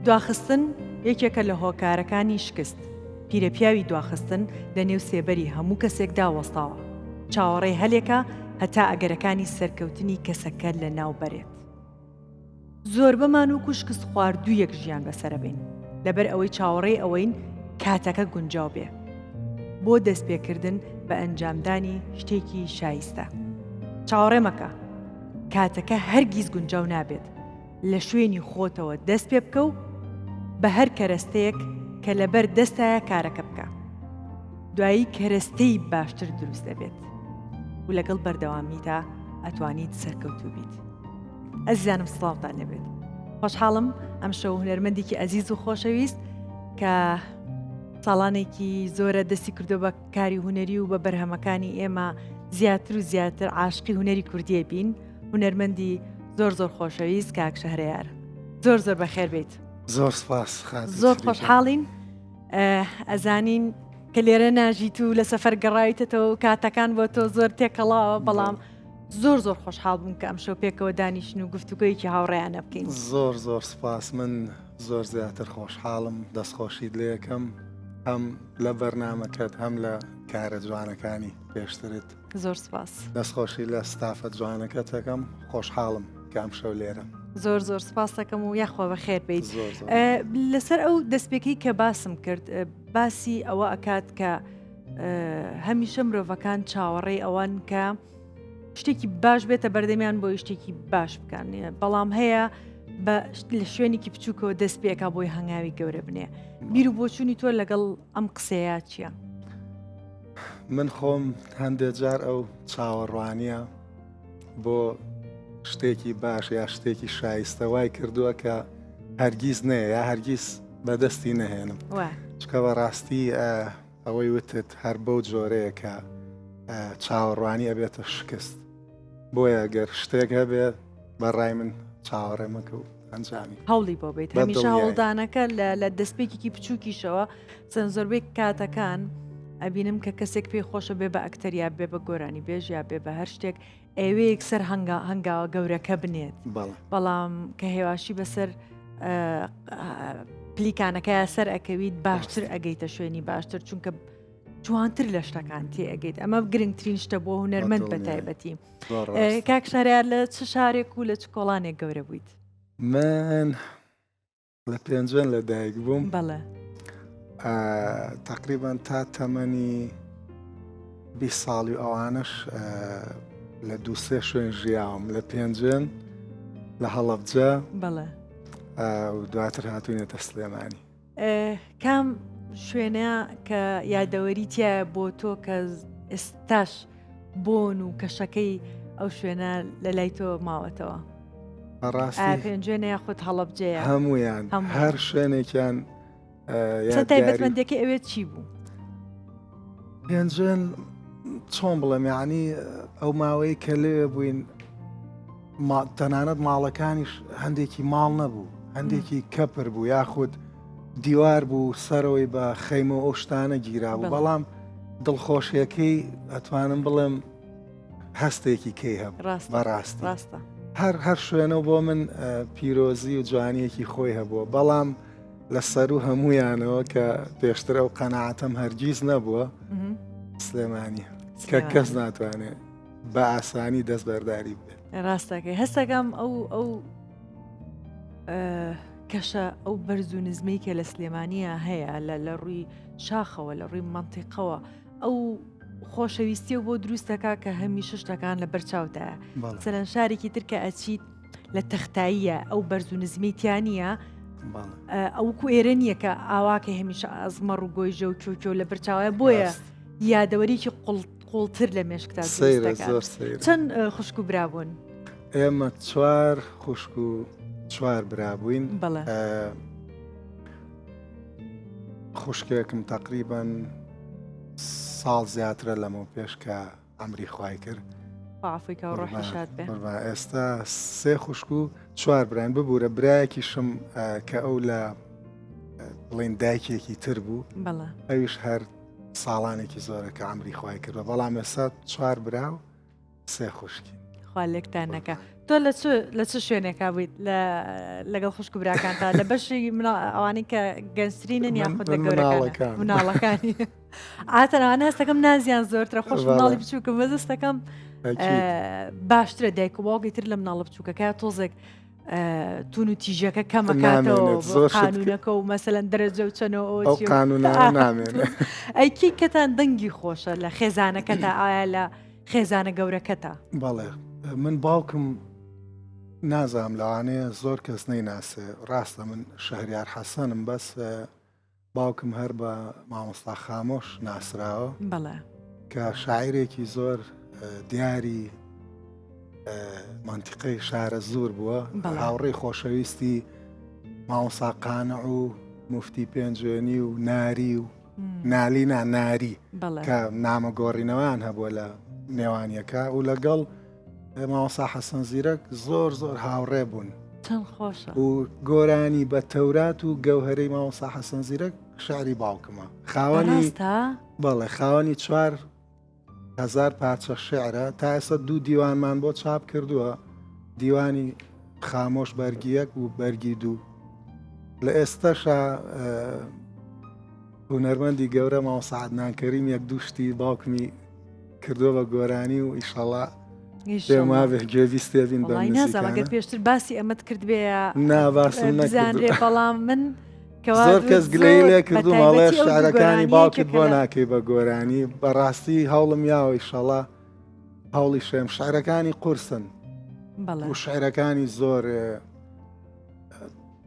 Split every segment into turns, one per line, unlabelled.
دواخستن یەکێکە لە هۆکارەکانی شکست. پیرەپیاوی دواخستن لە نێو سێبەری هەموو کەسێکدا وەستاوە. چاوەڕێی هەلێکە هەتا ئەگەرەکانی سەرکەوتنی کەسەکە لەناو بەرێت. زۆربەمان وەکو شکستخواردوویەک ژیان بەسەرەبەین، لەبەر ئەوەی چاوەڕێی ئەوەین کاتەکە گونجاو بێ بۆ دەستپێکردن بە ئەنجامدانی شتێکی شایستە. چاوەڕێ مەکە، کاتەکە هەرگیز گونجاو نابێت، لە شوێنی خۆتەوە دەست پێ بکە و بە هەر کەرەستەیەک کە لەبەر دەستایە کارەکە بکە. دوایی کەرەستەی باشتر دروست ئەبێت و لەگەڵ بەردەوامیتا ئەتوانیت سەرکەوتوو بیت. ئەزیزانم سڵاوتان لێبێت. خۆشحاڵم ئەمشەو هونەرمەندێکی ئەزیز و خۆشەویست کە ساڵانێکی زۆرە دەستی کردو بە کاری هونەری و بە بەرهەمەکانی ئێمە زیاتر و زیاتر عاشقی هونەری کوردیە بین هونەرمەندی زۆر زۆر خۆشەویست کاک شەهرەیار زۆر زۆر بەخێر بیت
زۆر سپاس
زۆر خۆشحاڵین ئەزانین کە لێرە ناژیت و لە سەفەر گەڕاویتەوە و کاتەکان بۆ تۆ زۆر تێکەڵاوە بەڵام زۆر زۆر خۆشحاڵ بووم کە ئەمشەو پێکەوە دانیشن و گفتوگۆیەکی هاوڕێیانە بکەین.
زۆر زۆر سپاس من زۆر زیاتر خۆشحاڵم دەستخۆشیت لێکەم هەم لە بەرنامەکەت هەم لە کارە جوانەکانی پێشترت.
زۆر سپاس.
دەستخۆشی لە ستافە جوانەکەت ئەکەم خۆشحاڵم کە ئەمشەو لێرەم.
زۆر زۆر سپاس دەکەم و یاخوا بەخێر بیت. لەسەر ئەو دەستپێکی کە باسم کرد باسی ئەوە ئەکات کە هەمیشە مرۆڤەکان چاوەڕێی ئەوان کە شتێکی باش بێتە بەردەمیان بۆی شتێکی باش بکەن بەڵام هەیە بە لە شوێنێکی بچووکەوە دەست پێکا بۆی هەنگاوی گەورە بنێ بیر و بۆچوونی تۆ لەگەڵ ئەم قسەیە چییە؟
من خۆم هەندێک جار ئەو چاوەڕوانیە بۆ شتێکی باش یا شتێکی شایستە وای کردووە کە هەرگیز نەیە یا هەرگیز بەدەستی نەهێنم چکە بەڕاستی ئەوەی وتت هەر بەو جۆرەیە کە چاوەڕوانی ئەبێتە شکست بۆیە گەر شتێک هەبێت بە ڕای من چاوەڕێ مەکە و ئەنجامی
هەوڵی بۆ بیت هەمیشە هەوڵدانەکە لە دەستپێکێکی بچووکیشەوە چەند زۆربەی کاتەکان ئەبینم کە کەسێک پێی خۆشە بێ بە ئەکتەر یا بێ بە گۆرانی بێژ یا بێ بە هەر شتێک ئەوێ یەکسەر هەنگا هەنگاوە گەورەکە بنێت بەڵام کە هێواشی بەسەر پلیکانەکەیا سەر ئەکەویت باشتر ئەگەیتە شوێنی باشتر چونکە جوانتر لە شتەکان تێ ئەگەیت ئەمە گرنگترین شتە بۆ هونەرمەند بە تایبەتی کاک شاریار لە چ شارێک و لە چ کۆڵانێک گەورە بوویت؟
من لە پێنجوێن لە دایک بووم
بەڵێ
تقریبان تا تەمەنی 20 ساڵی و ئەوانش لە دووسێ شوێن ژیاوم لە پێنجوێن لە هەڵەبجە
بەڵێ
و دواتر هاتوینەتە سلێمانی.
کام شوێنە کە یادەوەری تایە بۆ تۆ کە ئێستاش بۆن و کەشەکەی ئەو شوێنە لە لای تۆ ماوەتەوە؟
بەڕاستی
پێنجوێنە یاخود هەڵەبجەیە؟
هەمویان هەر شوێنێکیان
تایبەتمەندەکەی ئەوێ چی بوو؟
پێنجوێن چۆن بڵێم یعنی ئەو ماوەیە کە لەوێ بووین تەنانەت ماڵەکانیش هەندێکی ماڵ نەبوو هەندێکی کەپر بوو یاخود دیوار بوو سەرەوەی بە خەیمە ئەو شتانە گیرا بوو بەڵام دڵخۆشیەکەی ئەتوانم بڵێم هەستێکی کەی هەبوو
ڕاست
بەڕاستی
ڕاستە
هەر هەر شوێنە بۆ من پیرۆزی و جوانیەکی خۆی هەبووە بەڵام لە سەرو هەمویانەوە کە پێشتر ئەو قەنەعاتەم هەرگیز نەبووە سلێمانی کە کەس ناتوانێت بە ئاسانی دەست بەرداری بێت
ڕاستەکەی هەستەکەم ئەو ئەو کەشە ئەو بەرز و نزمەی کە لە سلێمانە هەیە لە لە ڕووی شاخەوە لە ڕووی منتیقەوە ئەو خۆشەویستیە بۆ دروست دەکا کە هەمیشە شتەکان لە بەرچاوتایە سەرەن شارێکی تر کە ئەچیت لە تەختاییە ئەو بەرز و نزمی تیا نییە ئەوکو ئێرە نییە کە ئاواکە هەمیشە ئەزمەڕ و گۆیژە و چۆچۆ لە بەرچاوە بۆیە یادەوەریکی قوڵتر لە مێشکتا چەند خوشک و برابوون
ئێمە چوار خوشک و چوار برابووین
بەڵێ
خوشکێکم تقریبان ساڵ زیاترە لەمە پێش کە ئەمری خوای کرد ئێستا سێ خوشک و چوار براین ببوورە برایەکیشم کە ئەو لە بڵین دایکێکی تر بوو ئەویش هەر ساڵانێکی زۆرە کە ئەمری خوای کردوە بەڵام ئێستا چوار برا و سێ خوشکی.
خوا لێکتان نەکا. تۆ لە چ لە چ شوێنێکا بوویت لە لەگەڵ خوشک و براکانتا لە بەشی ئەوانەی کە گەنجترینن یاخود لە گەورەکان مناڵەکانی ئاتەن ئەوانە هەستەکەم نازیان زۆرترە خۆش مناڵی بچووکم بەس هەستەکەم باشترە دایک و باوکی تر لە مناڵە بچووکەکە تۆزێک تون و تیژەکە کەمەکاتەوە زۆر قانونەکە و مەسەەن دەرەجە و چەنەوە ئەی کی کەتان دەنگی خۆشە لە خێزانەکەتا ئایا لە خێزانە گەورەکەتە؟
بەڵێ من باوکم نازانم لەوانەیە زۆر کەس نەیناسێ ڕاستە من شەهریار حەسەنم بەس باوکم هەر بە مامۆستا خامۆش ناسراوە
بەڵێ
کە شاعیرێکی زۆر دیاری مەنتیقەی شارە زۆر بووە هاوڕێی خۆشەویستی مامۆسا قانع و مفتی پێنجوێنی و ناری و نالی نا ناری کە نامە گۆڕینەوەیان هەبووە لە نێوانیەکە و لەگەڵ مامۆسا حەسەن زیرەک زۆر زۆر هاوڕێ بوون
چەند خۆشە
و گۆرانی بە تەورات و گەوهرەی مامۆسا حەسەن زیرەک شعری باوکمە خاوەنی بەڵێ خاوەنی 4000 پارچە شعرە تا ئێستا دوو دیوانمان بۆ چاپ کردووە دیوانی خامۆش بەرگی یەک و بەرگی دوو لە ئێستەشا هونەرمەندی گەورە مامۆستا عەدنان کەریم یەک دوو شتی باوکمی کردووە بە گۆرانی و ئیشەڵا پێم وابێ گوێبیستێ بین بەم
وەڵای نازانم
نزیکانە.
ئەگەر پێشتر باسی ئەمەت کردبێ
نا باسم
بزانرێ
نەکردووە.
بەڵام من کەوا
زۆر کەس گلەیی
زۆر
لێ کردووم ئەڵێ
بەتایبەتی ئەو دوو
شعرەکانی
گۆرانییە
باوکت
یەکێکە
بۆ
لە
ناکەی بە گۆرانی بەڕاستی هەوڵم یاوە ئیشەڵا هەوڵی شێم شعرەکانی قورسن
بەڵێ.
و شعرەکانی زۆر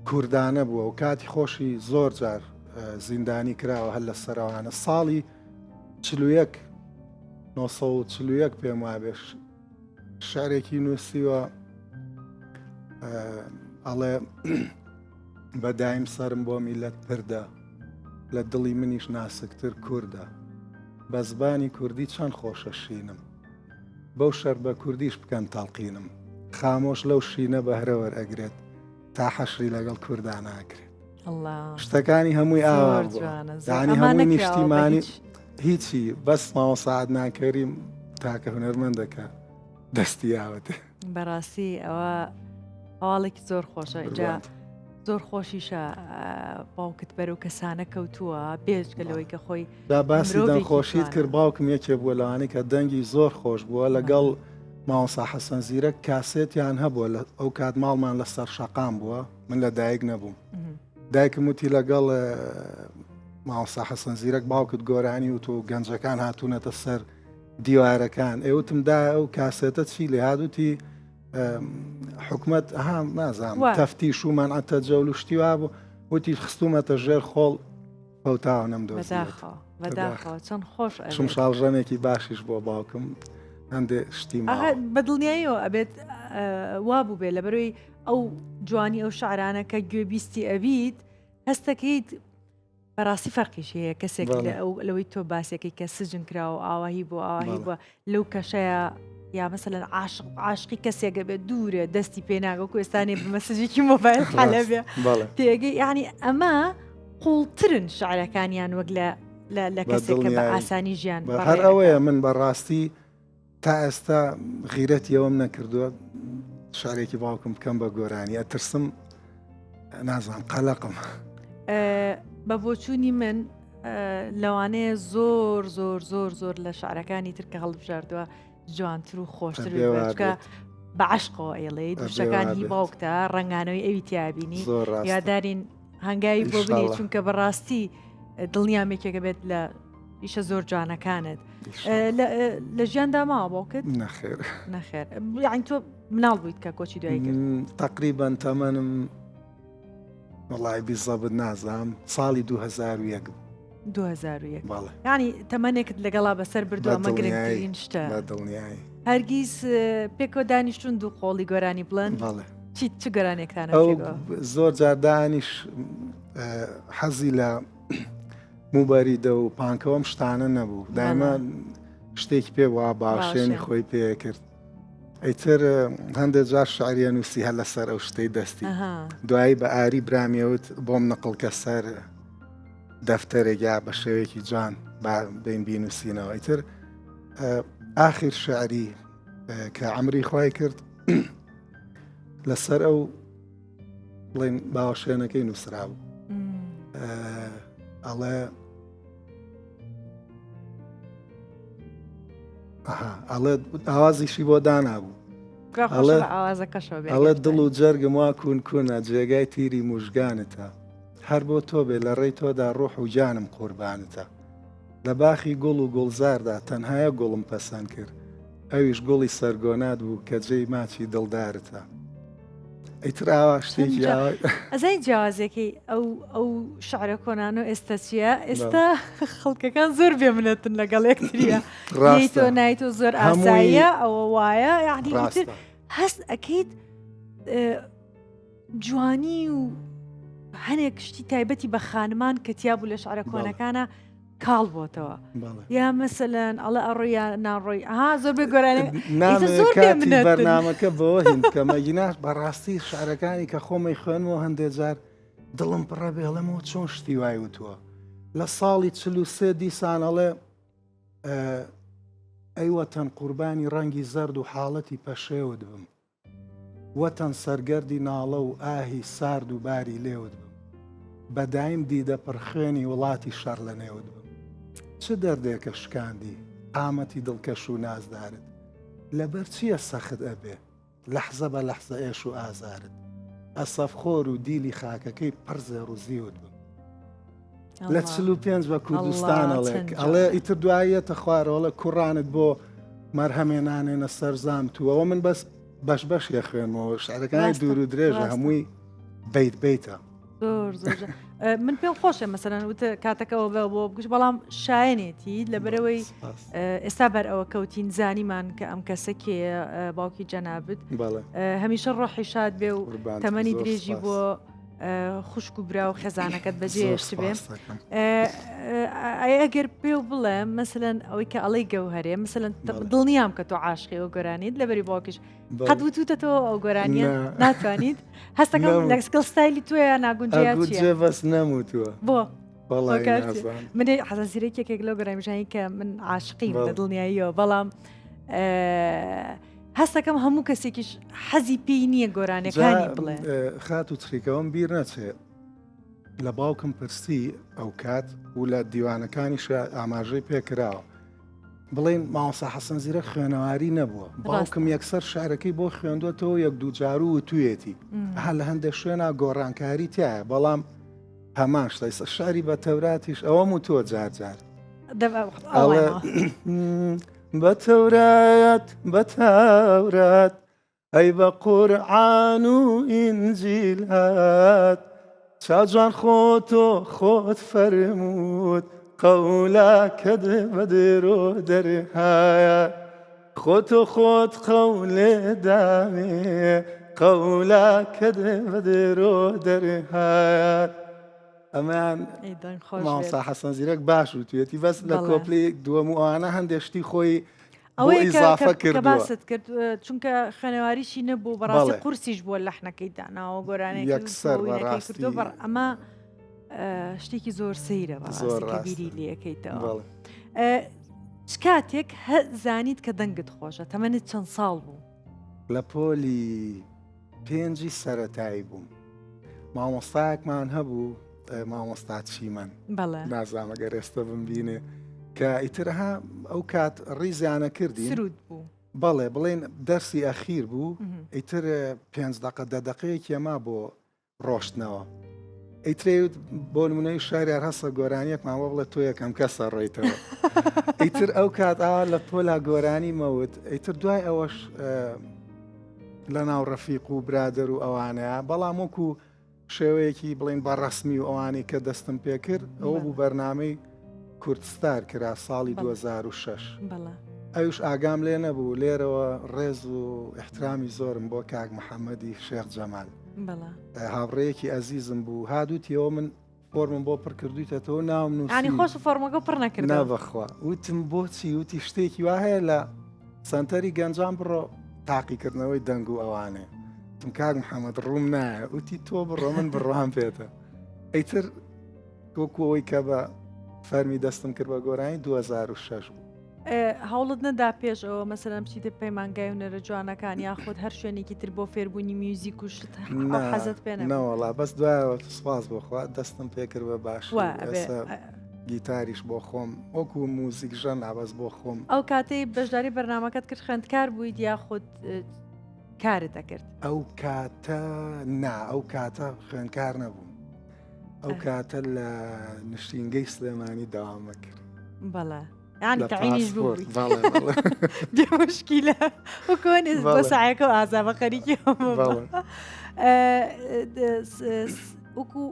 کوردانە بووە و کاتی خۆشی زۆر جار زیندانی کراوە هەر لە سەرەوانە ساڵی 41 941 پێم وابێش شعرێکی نووسیوە ئەڵێ بە دایم سرم بۆ میلەت پردە لە دڵی منیش ناسکتر کوردە بە زبانی کوردی چەند خۆشە شینم بەو شەرت بە کوردیش بکەن تەڵقینم خامۆش لەو شینە بەهرە وەرئەگرێت تا حەشری لەگەڵ کوردا ناکرێت شتەکانی هەمووی ئاوا ینی هەمووی نیشتیمانی هیچی بەس مامۆستا عەدنان کەریم تاکە هونەرمەندەکە دەستی یاوەتێ.
بەڕاستی ئەوە هەواڵێکی زۆر خۆشە ئینجا زۆر خۆشیشە باوکت بەرەو کەسانە کەوتووە بێجگە لەوەی کە خۆی
دا باسی دەنگخۆشیت کرد باوکم یەکێ بووە لەوانەی کە دەنگی زۆر خۆش بووە لەگەڵ مامۆستا حەسەن زیرەک کاسێتیان هەبووە لە ئەو کات ماڵمان لە سەر شەقام بووە من لە دایک نەبووم دایکم وتی لەگەڵ مامۆستا حەسەن زیرەک باوکت گۆرانی و تۆ گەنجەکان هاتوونەتە سەر دیوارەکان ئێوتم دا ئەو کاسێتە چی لێ هاتوتی حکومت ها نازانم تەفتیش و مەنعەتە جەول و شتی وا بوو وتی خستومەتە ژێر خۆڵ فەوتاوە نەمدۆزیوەتەوە.
بەداخەوە چەند خۆش ئەبێت.
شمشاڵ ژەنێکی باشیش بۆ باوکم هەندێ شتی ماوە.
بە دڵنیاییەوە ئەبێت وا بووبێ لەبەرەوەی ئەو جوانی ئەو شعرانە کە گوێبیستی ئەبیت هەستەکەیت بەڕاستی فەرقیش هەیە کەسێک لەوەی تۆ باسێکی کە سجن کراوە ئاواهی بۆ ئاواهی بووە لەو کەشەیە یا مەسەلەن عاشق عاشقی کەسێکە بێت دوورە دەستی پێ ناگە کوێستانێ بە مەسجێکی مۆبایل حەلە بێ تێگەی یعنی ئەمە قوڵترن شعرەکانیان وەک لە لە کەسێک کە بە ئاسانی ژیان
هەر ئەوەیە من بەڕاستی تا ئێستا غیرەتی ئەوەم نەکردووە شعرێکی باوکم بکەم بە گۆرانی ئەترسم نازانم قەلەقم.
بە بۆچوونی من لەوانەیە زۆر زۆر زۆر زۆر لە شعرەکانی تر کە هەڵبژاردووە جوانتر و خۆشتر بێت بە عشقەوە ئەیڵێ دوشەکان هی باوکتە ڕنگانەوەی ئەوی تیابینی یادارین هەنگاوی بۆ بنی چونکە بەڕاستی دڵنیام یەکێکە بێت لە ئیشە زۆر جوانەکانت لە ژیاندا ماوە باوکت
نەخێر
نەخێر یعنی تۆ مناڵ بوویت کە کۆچی دوایی کرد
تقریبان تەمەنم وڵی بیزەبت نازام ساڵی 2001
2001 بەڵێ ینی تەمەنێکت لەگەڵا بەسەر بردو ئەمە گرنگترین شتە
دڵنیایی
هەرگیز پێکەوە دانیشتون دوو قۆڵی گۆرانی بڵێن
بەڵێ
چی چ گۆرانێکتان
ئەو زۆر جار دانیش حەزی لە موبەریدە و پانکەوەم شتانە نەبوو دایمە شتێکی پێ وا باوشێنی خۆی پێکرد ئیتر هەندێک جار شعریە نووسی هەر لەسەر ئەو شتەی دەستی دوایی بە ئاری برامیەوت بۆم نقڵکە سەر دەفتەرێک یا بە شێوەیەکی جوان با بین بینوسینەوە ئیتر ئاخیر شعری. کە ئەمری خوای کرد لەسەر ئەو بڵێن باوەشێنەکەی نووسرابوو ئەڵێ ئەڵێ ئاوازیشی بۆ دانابوو ئەڵێ دڵ و جەرگم وا کون کونە جێگای تیری موژگانتە هەر بۆ تۆ بێ لە ڕێی تۆدا ڕۆح و گیانم قوربانتە لە باخی گوڵ و گوڵزاردا تەنها یەک گوڵم پەسەند کرد، ئەویش گوڵی سەرگۆنات بوو کە جێی ماچی دڵدارتە. ئیتر ئاوا شتێکی ئاوا.
ئەزانی جیاوازیەکەی ئەو ئەو شعرە کۆنانە ئێستا چییە؟ ئێستا خەڵکەکان زۆر بێ منەتن لەگەڵ یەکتریە.
ڕاستە.
نایتۆ زۆر ئاساییە ئەوە وایە یعنی ئیتر هەست ئەکەیت جوانی و هەنێک شتی تایبەتی بە خانمان کە تیا بوو لە شعرە کۆنەکانە کاڵ بۆتەوە یا مەسەلەن ئەڵێ ئەڕۆی یا ناڕۆی ها زۆر بێ گۆرانی
زۆر بەرنامەکە بەوە هین بکەمە گیناش بەڕاستی شعرەکانی کە خۆمەی خوێنمەوە هەندێک جار دڵم پڕە بێڵێمەوە چۆن شتی وای وتووە لە ساڵی 43 دیسان ئەڵێ ئەی وەتەن قوربانی ڕەنگی زەرد و حاڵەتی پەشێوت بم وەتەن سەرگەردی ناڵە و ئاهی سارد و باری لێوت بم بە دایم دیدە پڕ خوێنی وڵاتی شەڕ لە نێوت بم چ دەردێکە شکاندی قامەتی دڵکەش و نازدارت لەبەر چییە سەخت ئەبێ لەحزە بە لەحزە ئێش و ئازارت ئەسەف خۆر و دیلی خاکەکەی پڕ زێڕ و زیوت بم لە 45 بە کوردستان ئەڵێک ئەڵێ ئیتر دواییەتە خوارەوەڵە کوڕانت بۆ مەرهەمێنانێنە سەر زام تو ئەوە من بەس بەش بەش یە خوێنمەوە شعرەکانی دوور و درێژە هەمووی بیت بیتە
زۆر زۆر من پێم خۆشە مەسەرەن وتە کاتەکەەوە بە بۆ بگوش بەڵام شایەنێتی لەبەرەوەی ئێستا بەر ئەوە کەوتین زانیمان کە ئەم کەسە کێ باوکی جەنابت هەمیشە ڕۆحی شاد بێ و تەمەنی درێژی بۆ خوشک و برا و خێزانەکەت بەجێهێشتبێ ئەگەر پێ و بڵێ مەسەن ئەوەی کە ئەڵەی گەوهرێ مەسەن دڵنیام کە تۆ عاشقی ئەو گۆرانیت لەبەری باوکیش قەت وتوتەتەوە ئەو گۆرانیە ناتوانیت هەستەکەم لەسکڵ ستایلی توە ناگونجێ
بەس نەموتووە
بۆ من حەزە زیرەک یەکێک لەو گەرامژانی کە من عاشقیم بە دڵنیاییەوە بەڵام هەستەکەم هەموو کەسێکیش حەزی پێی نییە گۆرانیەکانی بڵێ.
خاتوو چریکەوەم بیر نەچێ لە باوکم پرسی ئەو کات و لە دیوانەکانیش ئاماژەی پێکراوە بڵین مامۆستا حەسەن زیرەک خوێنەواری نەبووە باوکم یەکسەر شعرەکەی بۆ خوێندوەتەوە یەک دوو جار و وتویەتی ها لە هەندێک شوێنا گۆڕانکاری تایە بەڵام هەمان شتە شعری بە تەوراتیش ئەوەم و تۆ جار جار بە تەورات بە تەورات ئەی بە قورعان و ئینجیل هات چاجوان خۆ تۆ خۆت فەرمووت قەولاکەت بە درۆ دەرهایە خۆ تۆ خۆت قەولێ دامێ قەولاکەت بە درۆ دەرهایە ئەمەیان مامۆستا حەسەن زیرەک باش وتوێتی بەس لە کۆپلی دووەم و ئەوانە هەندێک شتی خۆی
ئەوەی ئیزافە کرد باست کرد چونکە خوێنەواریشی نەبوو بەڕاستی قورسیش بووە لەحنەکەی داناوە گۆرانێک
یەکسەر
کردو بەڕ ئەمە شتێکی زۆر سەیرە زۆر بیری لەکەیتەوە کاتێک زانیت کە دەنگت خۆشە تەمەنت چەند ساڵ بوو
لە پۆلی پێنجی سەرەتایی بووم مامۆستایەکمان هەبوو مامۆستا چیمەن نازانم گەر ئێستا بمبینێ کە ئیترها ئەو کات ڕیزیانە کردی
سرود بوو
بەڵێ بڵێن دەرسی ئەخیر بوو ئیتر پێنج دقە دە دقەیەکی ئەما بۆ ڕۆشتنەوە ئیترەیوت بۆ نمونەی شاریار هەسە گۆرانیەکمان بۆ بڵێ تۆ یەکەم کەسە ڕۆیتەوە ئیتر ئەو کات ئا لە پۆلا گۆرانی مەوت ئیتر دوای ئەوەش لە ناو ڕەفیق و برادەر و ئەوانەیە بەڵام وەکو شێوەیەکی بڵین بە ڕسمی و ئەوانەی کە دەستم پێکرد ئەوە بوو بەرنمەی کوردستار کرا ساڵی 2006 ئەوش ئاگام لێ نەبوو لێرەوە ڕێز و احترامی زۆرم بۆ کاک محەممەدی شێخ جەمال هاوڕێیەکی ئەزیزم بوو هادوتیەوە من فۆرمم بۆ پڕ کردویتەتەوە ناوم
نووسی ینی خۆش فۆرمەکە پڕ نەکرد
نا بەخوا وتم بۆچی وتی شتێکی وا هەیە لە سەنتەری گەنجان بڕۆ تاقیکردنەوەی دەنگ و ئەوانێ وتم کاک محەممەد ڕووم نایە وتی تۆ بڕۆ من بڕوام پێتە ئیتر وەکو ئەوەی کە بە فەرمی دەستم کرد بە گۆرانی 2006 بوو.
هەوڵت نەدا پێش ئەوە مەسەلەن بچیتە پەیمانگای هونەرە جوانەکان یاخود هەر شوێنێکی تر بۆ فێربوونی میوزیک و شت حەزت پێ نەبوو؟
نەوەڵا بەس دوایەوە سپاس بۆ خوا دەستم پێکرد بە باشی ئێستا گیتاریش بۆ خۆم وەکو موزیک ژەن بەس بۆ خۆم.
ئەو کاتەی بەشداری بەرنامەکەت کرد خوێندکار بوویت یاخود کارت ئەکرد؟
ئەو کاتە نا ئەو کاتە خوێندکار نەبووم. ئەو کاتە لە نشینگەی سلێمانی داوامە کرد.
بەڵێ. یانی تەعینیش بوو بێ مشکیلە وکۆن بۆ سایەکە و ئازا بە خەریکی وەکو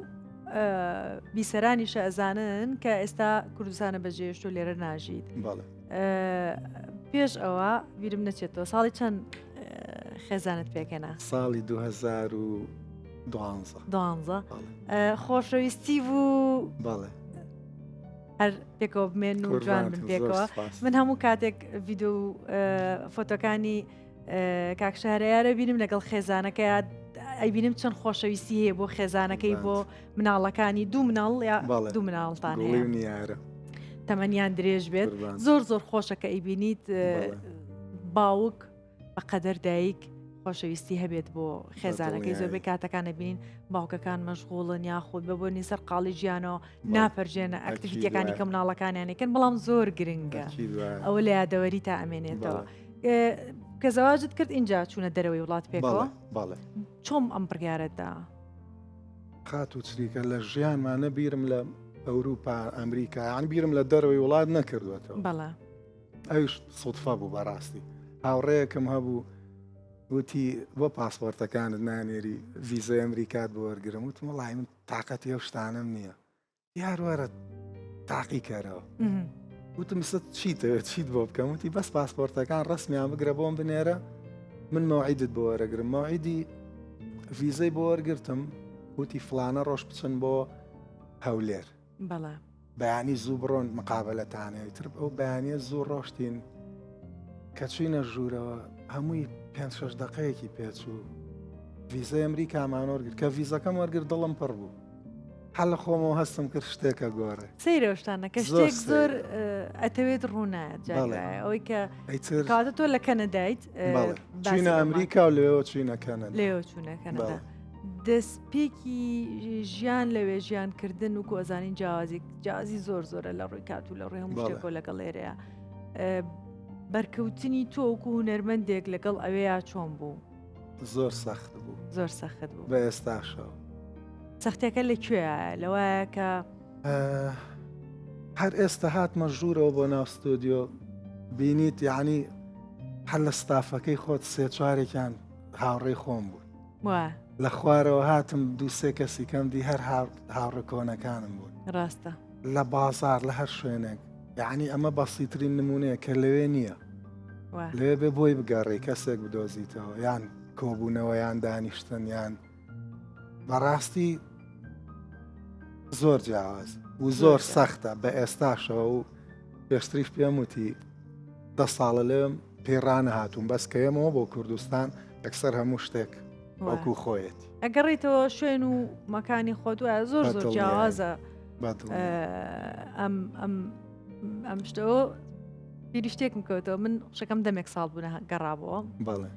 بیسەرانیشە ئەزانن کە ئێستا کوردستانە بەجێشت و لێرە ناژیت پێش ئەوە بیرم نەچێتەوە ساڵی چەند خێزانت پێکەنا
ساڵی 2012
دوانزە خۆشەویستی بوو
بەڵێ
هەر پێکەوە بمێن و جوان بن پێکەوە من هەموو کاتێک ڤیددیو و فۆتۆکانی کاک شارەیارە بینم لەگەڵ خێزانەکەی ئەیبینم چەند خۆشەویستی هەیە بۆ خێزانەکەی بۆ مناڵەکانی دوو مناڵ یا دوو مناڵتان
نیارە
تەمەنیان درێژ بێت زۆر زۆر خۆشە کە ئەیبینیت باوک بەقەدەر دایک خۆشەویستی هەبێت بۆ خێزانەکەی زۆربەی کاتەکان ئەبینین باوکەکان مەشغوڵن یاخود بە بۆنی سەرقاڵی ژیانەوە ناپەرژێنە ئەکتیڤیتیەکانی کە مناڵەکانیانەکەن بەڵام زۆر گرنگە ئەوە لە یادەوەری تا ئەمێنێتەوە کە زەواجت کرد اینجا چوونە دەرەوەی وڵات پێکەوە چۆم ئەم بڕیارەتدا
خاتوو چریکە لە ژیانمانە بیرم لە ئەوروپا ئەمریکا یان بیرم لە دەرەوەی وڵات نەکردوێتەوە
بەڵێ
ئەویش سوتفە بوو بەڕاستی هاوڕێیەکم هەبوو وتی بۆ پاسپۆرتەکانت نانێری ڤیزای ئەمریکات بۆ وەرگرم وتم وەڵی من تااقەتی ئەو شتانم نییە یار وەرە تاقی کەرەوە وتم ست چیتەوێت چیت بۆ بکەم وتی بەس پاسپۆرتەکان ڕسمیان بگرە بۆم بنێرە من مەوعیدت بۆ وەرەگرم مەوعیدی ڤیزەی بۆ وەرگرتم وتی فلانە ڕۆژ بچن بۆ هەولێر
بەڵێ.
بەیانی زوو بڕۆن مقابەلەتان هەیە ئیتر ئەو بەیانیە زوو ڕۆشتین کە چوینە ژوورەوە هەمووی پێ شش دقەیەکی پێچوو ڤیزای ئەمریکامان وەرگرت کە ڤیزەکەم وەرگر دڵم پڕ بوو هەر لە خۆمەوە هەستم کرد شتێکە گۆڕێ
سەیرە شتانە کە شتێک زۆر ئەتەوێت ڕوونایەت ئەوەی کە کاتە تۆ لە کەنەدایت
چوینە ئەمریکا و لەوێوە چوینە کەنەدا
لێوە چوونە کەنەدا دەستپێکی ژیان لەوێ ژیان کردن وکو ئەزانین جیاوازی جیاوازی زۆر زۆرە لە ڕووی کات و لە ڕووی هەموو شتێکەوە لەگەڵ ئێرەیە بەرکەوتنی تۆ وەکو هونەرمەندێک لەگەڵ ئەوەیە چۆن بوو؟
زۆر سەخت بوو
زۆر سەخت بوو
بە ئێستاشەوە
سەختەکە لە کوێ لەوایە کە
هەر ئێستا هاتمە ژوورەوە بۆ ناو ستۆدیۆ بینیت یعنی هەر لە ستافەکەی خۆت سێ چوارێکیان هاوڕێی خۆم بوو لە خوارەوە هاتم دوو سێ کەسی کەم دی هەر هاوڕێ کۆنەکانم بوون
ڕاستە
لە بازار لە هەر شوێنێک یعنی ئەمە بەسیترین نمونەیە کە لەوێ نییە لەوێ بێ بۆی بگەڕێ کەسێک بدۆزیتەوە یان کۆبوونەوە یان دانیشتن یان بەڕاستی زۆر جیاواز و زۆر سەختە بە ئێستاشەوە و پێشتریش پێم وتی دە ساڵە لێم پێی ڕانەهاتووم بەس کە یەمەوە بۆ کوردستان یەکسەر هەموو شتێک وەکو خۆیەتی.
ئەگەڕێیتەوە شوێن و مەکانی خۆت وایە زۆر زۆر جیاوازە ئەم ئەم ئەم شتەوە بیری شتێکم کەوتەوە من قشەکەم دەمێک ساڵ بوو گەڕابەوە
بەڵێ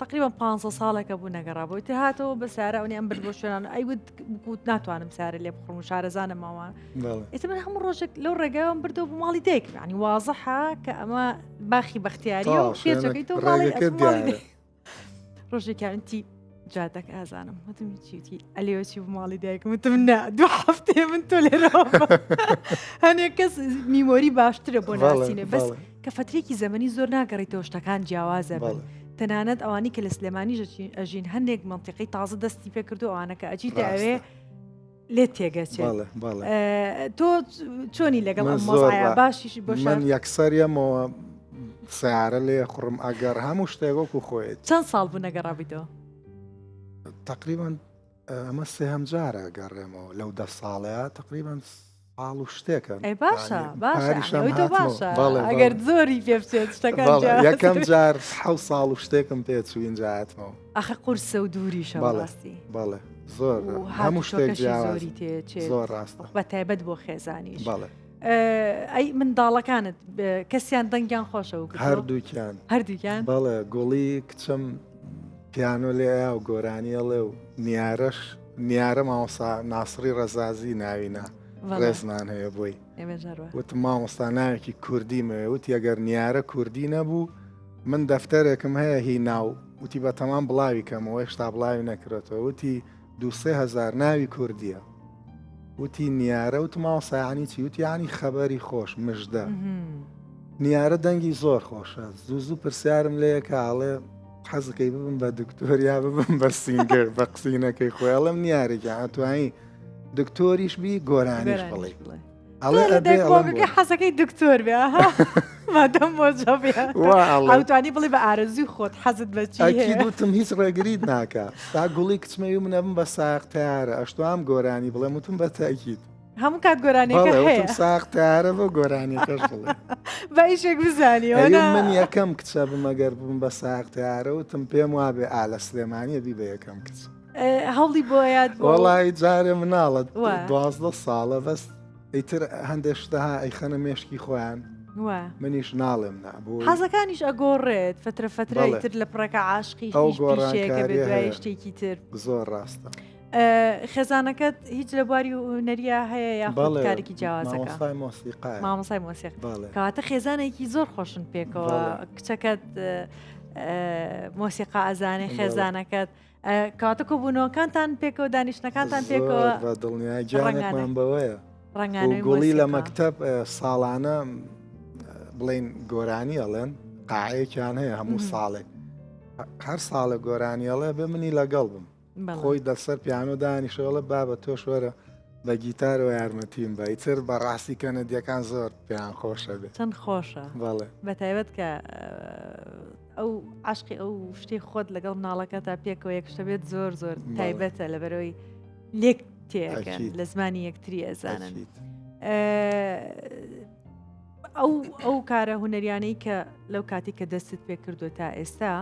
تقریبا 15 ساڵێکە بوو نەگەڕابەوەی تر هاتەوە بە سارە ئەونی ئەم برد بۆ شوێنان ئەیوت بکوت ناتوانم سارە لێ بخڕم و شارەزانە ماوان ئێستا من هەموو ڕۆژێک لەو ڕێگایەوەم بردەوە بۆ ماڵی دایکم یعنی وازحە کە ئەمە باخی بەختیاری و پێچەکەی تۆ ماڵی ڕۆژێکیان تی جادەکە ئازانم وتم چیتی ئەلێوە چی بۆ ماڵی دایکم وتم نا دوو هەفتەیە من تۆ لێرەوە هەنێک کەس میمۆری باشترە بۆ ناسینێ بەس کە فترێکی زەمەنی زۆر ناگەڕیتەوە شتەکان جیاوازە بن تەنانەت ئەوانی کە لە سلێمانی ئەژین هەندێک منتیقی تازە دەستی پێکردو ئەوانە کە ئەچیتە ئەوێ لێت تێگەچێت تۆ چۆنی لەگەڵ ئەم مەزایە باشیش بۆ
من یەکسەر یەمەوە سیارە لێ خوڕم ئەگەر هەموو شتێک وەکو خۆیت
چەند ساڵ بوو نەگەڕابیتەوە
تقریبان ئەمە سێهەم جارە گەڕێمەوە لەو دە ساڵەیە تقریبان ساڵ و شتێکە
ئەی باشە باشە باشە ئەگەر زۆری پێ بچێت شتەکان
یەکەم جار حەو ساڵ و شتێکم پێ چوو اینجا هاتمەوە
ئەخە قورسە و دووریشە بەڕاستی
بەڵێ زۆر هەموو شتێک زۆری
تێچێت
زۆر ڕاستە
بە تایبەت بۆ خێزانیش
بەڵێ.
ئەی منداڵەکانت کەسیان دەنگیان خۆشە و
هەردووکیان
هەردووکیان
بەڵێ گوڵی کچم پیانۆ لێ و گۆرانیەڵێ و نیارەش نیارە مامۆسا ناسڕی ڕەزازی ناوینا ڕێزمان هەیە بۆی وتم مامۆستا ناوێکی کوردی مەوێ وتی ئەگەر نیارە کوردی نەبوو من دەفتەرێکم هەیە هی ناو وتی بە تەمام بڵاوی کەمەوە هێشتا بڵاوی نەکرێتەوە وتی دوسێ هزار ناوی کوردیە وتی نیارە وتم مامۆستا یانی چی وتی یانی خەبەری خۆش مژدە نیارە دەنگی زۆر خۆشە زوو زوو پرسیارم لێکە ئاڵێ حەزەکەی ببم بە دکتۆر یا ببم بە singer بە قسینەکەی خۆی ئەڵم نیارێکی ئەتوانی دکتۆریش بی گۆرانیش بڵێ
ئەڵێ ئەبێ ئەڵێم حەزەکەی دکتۆر بێ مادەم مۆجەوتوانی بڵێ بە ئارەزوی خۆت حەزت بە چی
ئەکید وتم هیچ ڕێگریت ناکە تا گوڵی کچمەوی منەبم بە ساق تیارە ئەشتوام گۆرانی بڵێم وتم بە تاکیت
هەموو کات گۆرانیەکە هەیە
ساق تیارە بۆ گۆرانیەکەش بڵێ
بە ئیشێک بزانی
من یەکەم کچە بمەگەر بم بە ساق تیارە وتم پێم وابێ ئا لە سلێمانیە بی بە یەکەم کچ
هەوڵی بۆ یاد
وەڵی جارێ مناڵە دوازدە ساڵە بەس ئیتر هەندێک شتەها ئەیخەنە مێشکی خۆیان منیش ناڵێم نا
بۆ حەزەکانیش ئەگۆڕێت فترە فترەی تر لە پڕەکە عاشقی
ئەو گۆڕانکاریە
شتێکی تر
زۆر ڕاستە.
خێزانەکەت هیچ لە بواری هونەریە هەیە یا کارێکی جیاوازەکە
مامۆسای
مۆسیقا کەواتە خێزانێکی زۆر خۆشن پێکەوە کچەکەت مۆسیقا ئەزانێ خێزانەکەت کەواتە کۆبوونەوەکانتان پێکەوە دانیشتنەکانتان پێکەوە
بە دڵنیای گیانێکمان بەوەیە ڕەنگانەوەی گوڵی لە مەکتەب ساڵانە بڵین گۆرانی ئەڵێن قاعەیەکیان هەیە هەموو ساڵێک هەر ساڵە گۆرانی ئەڵێ بێ منی لەگەڵ بم خۆی دەسەر پیانۆ دانیشەوەڵە بابە تۆش وەرە بە گیتارەوە یارمەتیم بە ئیتر بەڕاستی کەنەدیەکان زۆر پێیان خۆشە بێت
چەند خۆشە
بەڵێ
بە تایبەت کە ئەو عشقی ئەو شتەی خۆت لەگەڵ مناڵەکە تا پێکەوە یەک شتە بێت زۆر زۆر تایبەتە لەبەرەوەی لێک تێکەن لە زمانی یەکتری ئەزانن ئەو ئەو کارە هوەریانەی کە لەو کاتی کە دەستت پێ کردو تا ئێستا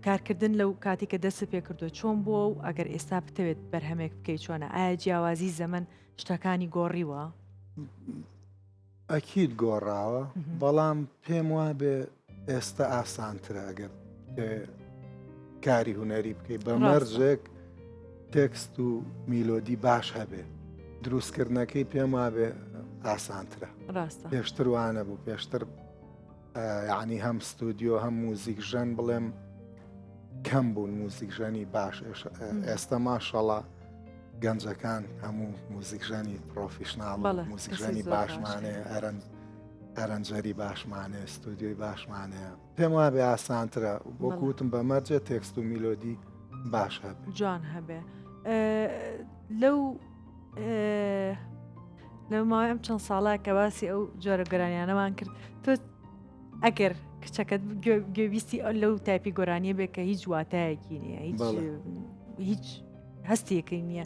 کارکردن لەو کاتی کە دەست پێ کردو چۆن بووە و ئەگەر ئێستا بتەوێت بەرهەمێک بکەیت چۆنە ئایا جیاوازی زەمن شتەکانی گۆڕیوە؟
ئەکید گۆڕاوە بەڵام پێم وابێ ئێستا ئاسانترە ئەگەر کاری هونەری بکەیت بە مەرجێک تێکست و میلۆدی باش هەبێ دروستکردنەکەی پێم وابێ ئاسانترە پێشتر وانە بوو پێشتر یعنی هەم ستودیۆ هەم موزیک ژەن بڵێم کەم بوون موزیکژەنی باش ئێستا ماشەڵا گەنجەکان هەموو موزیکژەنی professional موزیکژەنی باشمانەیە ئەرەن arranger ی باشمانەیە ستودیۆی باشمانەیە پێم وابێ ئاسانترە وەکوتم بە مەرجە تێکست و میلۆدی باش هەبێ
جوان هەبێ لەو لەو ماوەی ئەم چەند ساڵە کە باسی ئەو جۆرە گۆرانیانەمان کرد تۆ ئەگەر کچەکەت گوێویستی ئەو لەو تایپی گۆرانیە بێ کە هیچ واتایەکی نییە هیچ هیچ هەستێکی نییە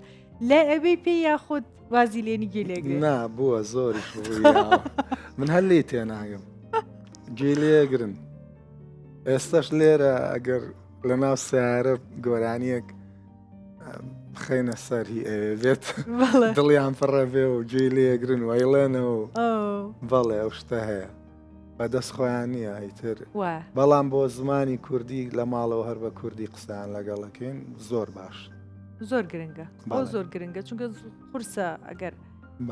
لای ئەبێ پێ یاخود وازی لێنی گوێ لێگرێ
نا بووە زۆریش من هەر لێی تێناگەم گوێ لێگرن ئێستاش لێرە ئەگەر لە ناو سیارە گۆرانیەک بخەینە سەر هی ئەوێ بێت دڵیان پڕە بێ و گوێی لێگرن وەیڵێنەوە بەڵێ ئەو شتە هەیە بەدەست خۆیان نییە ئیتر بەڵام بۆ زمانی کوردی لە ماڵەوە هەر بە کوردی قسەیان لەگەڵەکەین زۆر باش
زۆر گرنگە بۆ زۆر گرنگە چونکە قورسە ئەگەر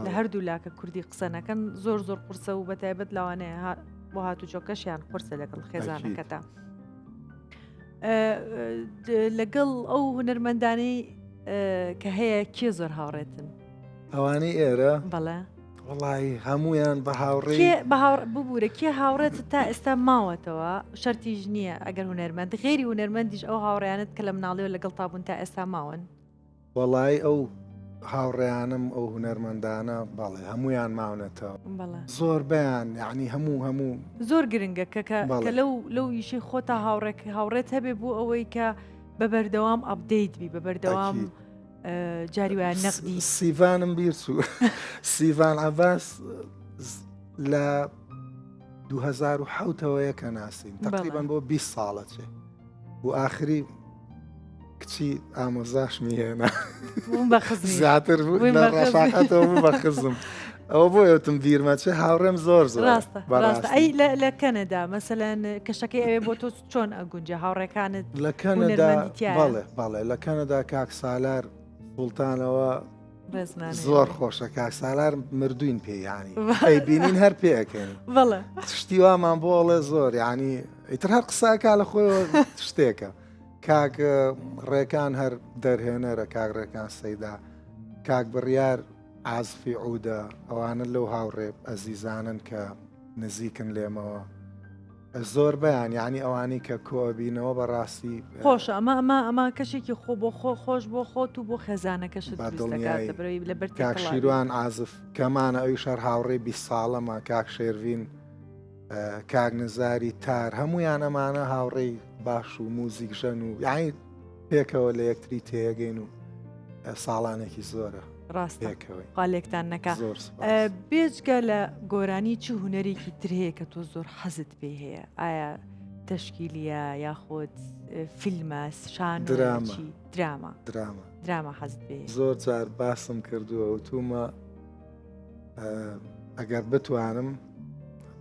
لە هەردوو لاکە کوردی قسە نەکەن زۆر زۆر قورسە و بەتایبەت لەوانەیە بۆ هاتوچۆکەشیان قورسە لەگەڵ خێزانەکەتا. لەگەڵ ئەو هونەرمەندانەی کە هەیە کێ زۆر هاوڕێتن؟
ئەوانەی ئێرە؟
بەڵێ.
وەڵی هەمویان بە هاوڕێ
بە هاوڕ ببوورە کێ هاوڕێت تا ئێستا ماوەتەوە شەرتیش نییە ئەگەر هونەرمەند غێری هونەرمەندیش ئەو هاوڕیانت کە لە مناڵیەوە لەگەڵ تا بوون تا ئێستا ماون
وەڵی ئەو هاوڕێیانم ئەو هونەرمەندانە بەڵێ هەمویان ماونەتەوە زۆربیان یعنی هەموو هەموو
زۆر گرنگە کە کە لەو لەو ئیشەی خۆتا هاوڕێک هاوڕێت هەبێ بۆ ئەوەی کە بە بەردەوام update بی بە بەردەوام جاری وایە نەقدی
سیڤانم بیر چوو سیڤان عباس لە 2007ەوەیە کە ناسین تقریبان بۆ 20 ساڵە چێ و ئاخری کچی ئامۆزاشمی هێنا زیاتر ڕەفاقەتەوە بوو بە خزم. ئەوە بۆ وتم بیرمەچێ هاوڕێم زۆر زۆر
ڕاستە ڕاستە ئەی لە کەنەدا مەسەلەن کەشەکەی ئەوێ بۆ تۆ چۆن ئەگونجێ هاوڕێکانت
لە کەنەدا بەڵێ بەڵێ لە کەنەدا کاک سالار سوڵتانەوە زۆر خۆشە کاک سالار مردوین پێ ینی بینین هەر پێەکەین
بەڵێ
شتی وامان بۆ ئەڵێ زۆر ینی ئیتر هەر قساکە لە خۆی شتێکە کاک ڕێکان هەر دەرهێنەرە کاک ڕێکان سەیدا کاک بڕیار عازفی عودە ئەوانە لەو هاوڕێ ئەزیزانن کە نزیکن لێمەوە زۆر بەیان یعنی ئەوانەی کە کۆبینەوە بەڕاستی
خۆشە ئەمە ئەمە ئەمە کەشێکی خۆ بۆ خۆ خۆش بۆ خۆت و بۆ خێزانەکەشت
بە
دروست دەکات
دڵنیایی.
لەبەرئەوەی لەبەر
کاک
تێکەڵاوی.
شیروان عازف کەمانە ئەویش هەر هاوڕێی 20 ساڵەمە کاک شێرڤین کاک نزاری تار هەمویان ئەمانە هاوڕێی باش و موزیکژەن و یعنی پێکەوە لە یەکتری تێگەین و ساڵانێکی زۆرە
ڕاستە
پێکەوەی
خوا لێکتان نەکا
زۆر سوپاس.
بێجگە لە گۆرانی چ هونەرێکی تر هەیە کە تۆ زۆر حەزت پێی هەیە ئایا تەشکیلیە یاخود فیلمە شانۆ
دراما.
چی؟ دراما
دراما
دراما حەزت پێ هەیە
زۆر جار باسم کردووە وتومە ئەگەر بتوانم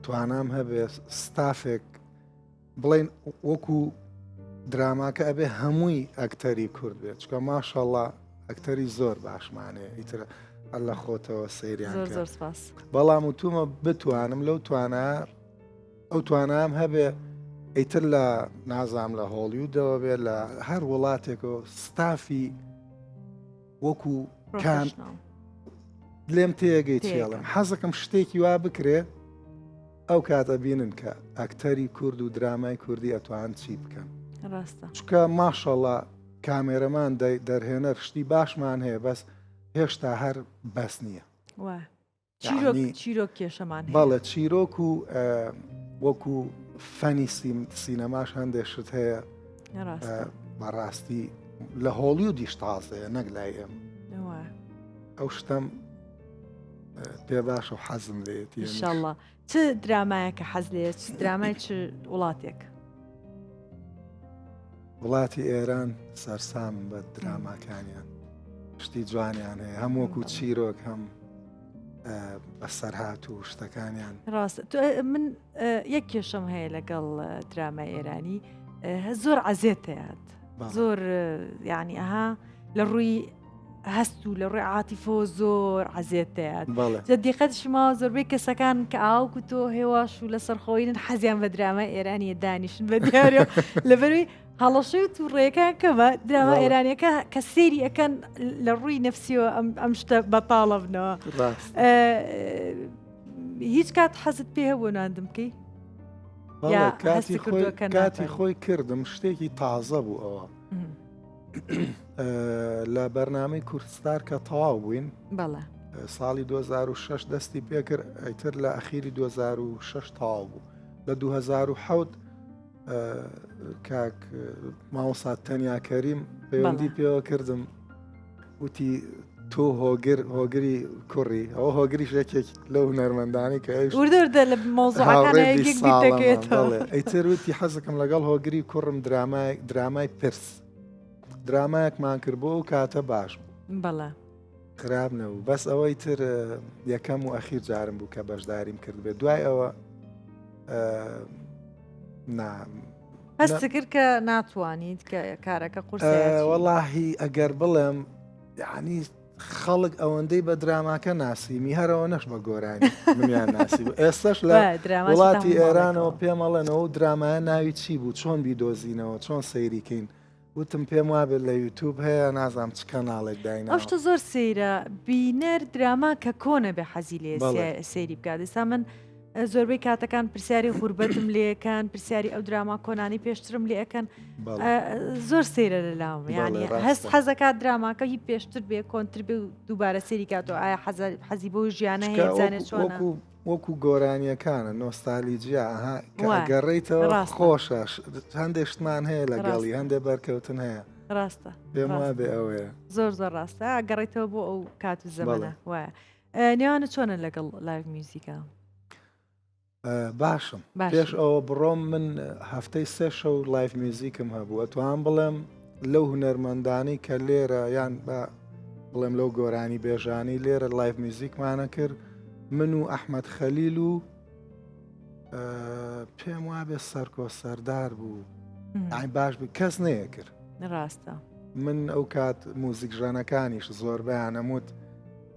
توانام هەبێ ستافێک بڵێن وەکو دراماکە ئەبێ هەمووی ئەکتەری کورد بێت چکە ماشەڵا ئەکتەری زۆر باشمانەیە ئیتر هەر لە خۆتەوە سەیریان
زۆر زۆر سپاس
بەڵام وتومە بتوانم لەو توانا ئەو توانام هەبێ ئیتر لە نازام لە هۆڵیودەوە بێ لە هەر وڵاتێکەوە ستافی وەکو کام لێم تێگەی چێڵم حەزەکەم شتێکی وا بکرێ ئەو کات ئەبینن کە ئەکتەری کورد و درامای کوردی ئەتوان چی بکەن
ڕاستە
چکە ماشەڵا کامێرەمان دەرهێنەر شتی باشمان هەیە بەس هێشتا هەر بەس نییە
چیرۆک چیرۆک کێشەمان
بەڵێ چیرۆک و وەکو فەنی سینەماش هەندێک شت هەیە بەڕاستی لە هۆڵیودیش تازەیە نەک لای ئێم ئەو شتم پێ باشە و حەزم لێتی
انشاءاللە چ درامایەکە حەز لێ چ درامای چ وڵاتێک؟
وڵاتی ئێران سەرسامم بە دراماکانیان شتی جوانیان هەیە هەم وەکو چیرۆک هەم بەسەرهات و شتەکانیان
ڕاست من یەک کێشەم هەیە لەگەڵ درامای ئێرانی زۆر عەزێتەیات زۆر یعنی ئەها لە ڕووی هەست و لە ڕووی عاتیفەوە زۆر عەزێت دەیات جا دیقەت شما زۆربەی کەسەکان کە ئاوکو تۆ هێواش و لەسەر خۆینن حەزیان بە دراما ئێرانیە دانیشن بە دیارە لەبەروی هەڵەشەی و تووڕەیەکان کەمە دراما ئێرانیەکە کە سێری ئەەکەن لە ڕووی نەفسیەوە ئەم ئەم شتە بەتاڵە بنەوە هیچ کات حەزت پێ هەبوو نواندن بکەی
کاتی خۆی کردم شتێکی تازە بوو ئەوە لە بەرنامەی کوردستار کە تەواو بووین
بەڵێ
ساڵی 2006 دەستی پێکرد ئەیتر لە ئەخیری 2006 تەواو بوو لە 2007 کاک مامۆستا تەنیا کەریم پەیوەندی پێوە کردم وتی تۆ هۆگر هۆگری کوڕی ئەوە هۆگریش یەکێک لەو هونەرمەندانی کە ئەویش
وردە لە مەوزوعەکان
ئیتر وتی حەزەکەم لەگەڵ هۆگری کوڕم درامای درامای پرس درامایەکمان کرد بۆ ئەو کاتە باش بوو
بەڵێ
خراپ نەبوو بەس ئەوەی تر یەکەم و ئەخیر جارم بوو کە بەشداریم کرد بێت دوای ئەوە نا
هەست کرد کە ناتوانیت کە کارەکە قورسە
وەڵاهی ئەگەر بڵێم یعنی خەڵک ئەوەندەی بە دراماکە ناسیمی هەرەوە نەش بە گۆرانی منیان ناسی بوو ئێستش لە وڵاتی ئێرانەوە پێمەڵێنەوە و درامایە ناوی چی بوو چۆن بیدۆزینەوە چۆن سەیریکەین وتم پێم وابێت لە یوتوب هەیە نازانم چ کەناڵێک دایناوە.
ئەو شتە زۆر سەیرە بینەر دراما کە کۆنە بێ حەزی لێ سەیری بکات ئێستا من زۆربەی کاتەکان پرسیاری غوربەتم لێکەن پرسیاری ئەو دراما کۆنانی پێشترم لێ ئەەکەن زۆر سەیرە لە لاوم یعنی هەست حەزەکات دراماکە هی پێشتر بێ کۆنتر بێ و دووبارە سەیری کاتەوە ئایا حەزی بۆ ژیانە هەیە بزانێت چۆنە
وەکو گۆرانیەکانە نۆستالیجیا ئەها کە ئەگەڕێیتەوە خۆشە هەندێک شتمان هەیە لەگەڵی هەندێک بەرکەوتن هەیە
ڕاستە
پێم وابێ ئەوەیە
زۆر زۆر ڕاستە ئەگەڕێتەوە بۆ ئەو کات و زەمەنە وایە نێوانە چۆنە لەگەڵ live music ا؟
باشم پێش ئەوە بڕۆم من هەفتەی سێ شەو live music م هەبوو ئەتوان بڵێم لەو هونەرمەندانی کە لێرە یان بە بڵێم لەو گۆرانی بێژانی لێرە live music مانە کرد. من و ئەحمد خەلیل و پێم وابێ سەرکۆ سەردار بوو ئای باش بوو کەس نەیەکرد
ڕاستە
من ئەو کات موزیکژەنەکانیش زۆربیانەموت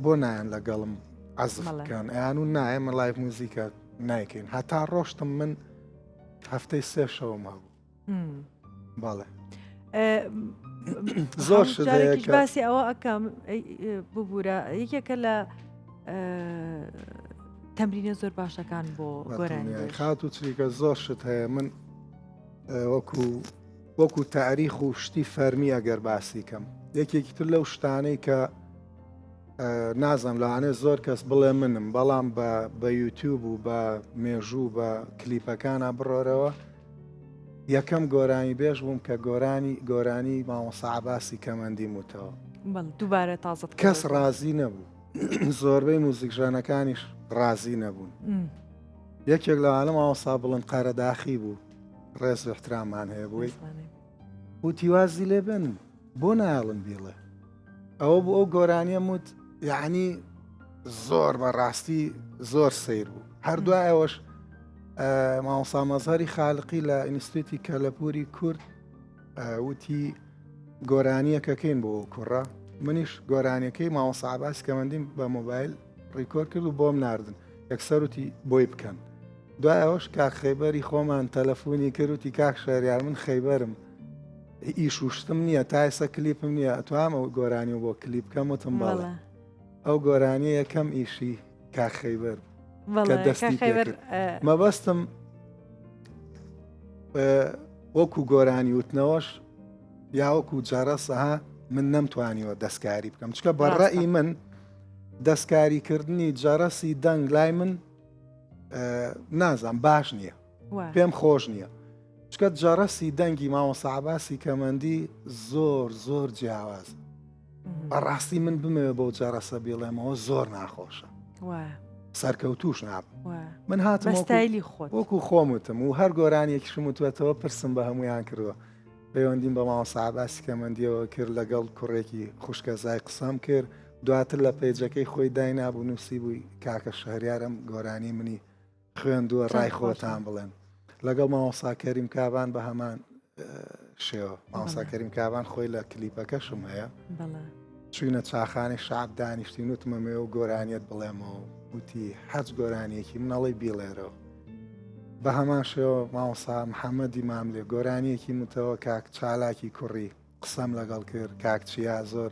بۆ نایەن لەگەڵم عەزف بکەن ئەیان و نایەمە live موزیکە نایکەین هەتا ڕۆشتم من هەفتەی سێ شەوم هەبوو بەڵێ زۆر
شتێک باسی ئەوە ئەەکەم ببوورە یەکێکە لە تەمرینە زۆر باشەکان بۆ گۆرانی
خات و چریکە زۆر شت هەیە من وەکو وەکو تاریخ و شتی فەرمی ئەگەر باسی کەم یەکێکی تر لەو شتانەی کە نازم لەوانێ زۆر کەس بڵێ منم بەڵام بە بە یوتیوب و بە مێژوو بە کلیپەکانە بڕۆرەوە یەکەم گۆرانی بێژ بووم کە گۆرانی گۆرانی مامۆسا عباسی کەمەندیم وتەوە
دووبارە تازە
کەس ڕازی نەبوو زۆربەی موزیکژانەکانیش ڕازی نەبوون یەکێک لەوانە مامۆسا بڵند قەرەداخی بوو ڕێز و احترامان هەیە بووی وتی وازی لێ بن بۆ نایڵن بیڵێ ئەوە بوو ئەو گۆرانیە وت یعنی زۆر بە ڕاستی زۆر سیر بوو هەر دوای ئەوەش مامۆسا مەزهری خالقی لە ئینستیتوتی کەلەپوری کورد وتی گۆرانیەکەکەین بۆ کوڕە منیش گۆرانیەکەی مامۆسا عباس کەمەندیم بە مۆبایل record کرد و بۆم ناردن یەکسەروتی بۆی بکەن دوای ئەوەش کاک خەیبەری خۆمان تەلەفۆنی کرد وتی کاک شەریار من خەیبەرم ئیش و شتم نییە تا ئێستا کلیپم نییە ئەتوام ئەو گۆرانی و بۆ کلیپ بکەم وتم بەڵێ ئەو گۆرانیە یەکەم ئیشی کاک خەیبەر کە دەستی پێکرد مەبەستم وەکو گۆرانی وتنەوەش یا وەکو جەرەسەها من نەمتوانیوە دەستکاری بکەم چکە بەڕئی من دەستکاریکردنی جەرەسی دەنگ لای من نازام باش نییە پێم خۆش نییە چکە جەڕەسی دەنگی مامۆستا عەباسی کەمەندی زۆر زۆر جیاواز بەڕاستی من بمەوێ بەو جەڕەسە بیڵێمەوە زۆر ناخۆشە سەرکەوتوش ناب من هاتم
ستایلی خۆ
وەکو خۆم وتم و هەر گۆرانیەکیشم وتوێتەوە پرسم بە هەمویان کردووە پەیوەندیم بە مامۆستا عەباسی کەمەندیەوە کرد لەگەڵ کوڕێکی خوشکەزای قسەم کرد دواتر لە پەیجەکەی خۆی داینابوو نووسیبووی کاکە شەهریارم گۆرانی منی خوێندووە ڕای خۆتان بڵێن لەگەڵ مامۆستا کەریم کابان بە هەمان شێوە مامۆستا کەریم کابان خۆی لە کلیپەکەشم هەیە چوینە چاخانی شعب دانیشتین وتمەمەوە و گۆرانیت بڵێمەوە وتی حەج گۆرانیەکی منەڵی بیڵێرەوە بە هەمان شێوە مامۆستا محەممەدی ماملێ گۆرانیەکی متەوە کاک چالاکی کوڕی قسەم لەگەڵ کرد کاک چیا زۆر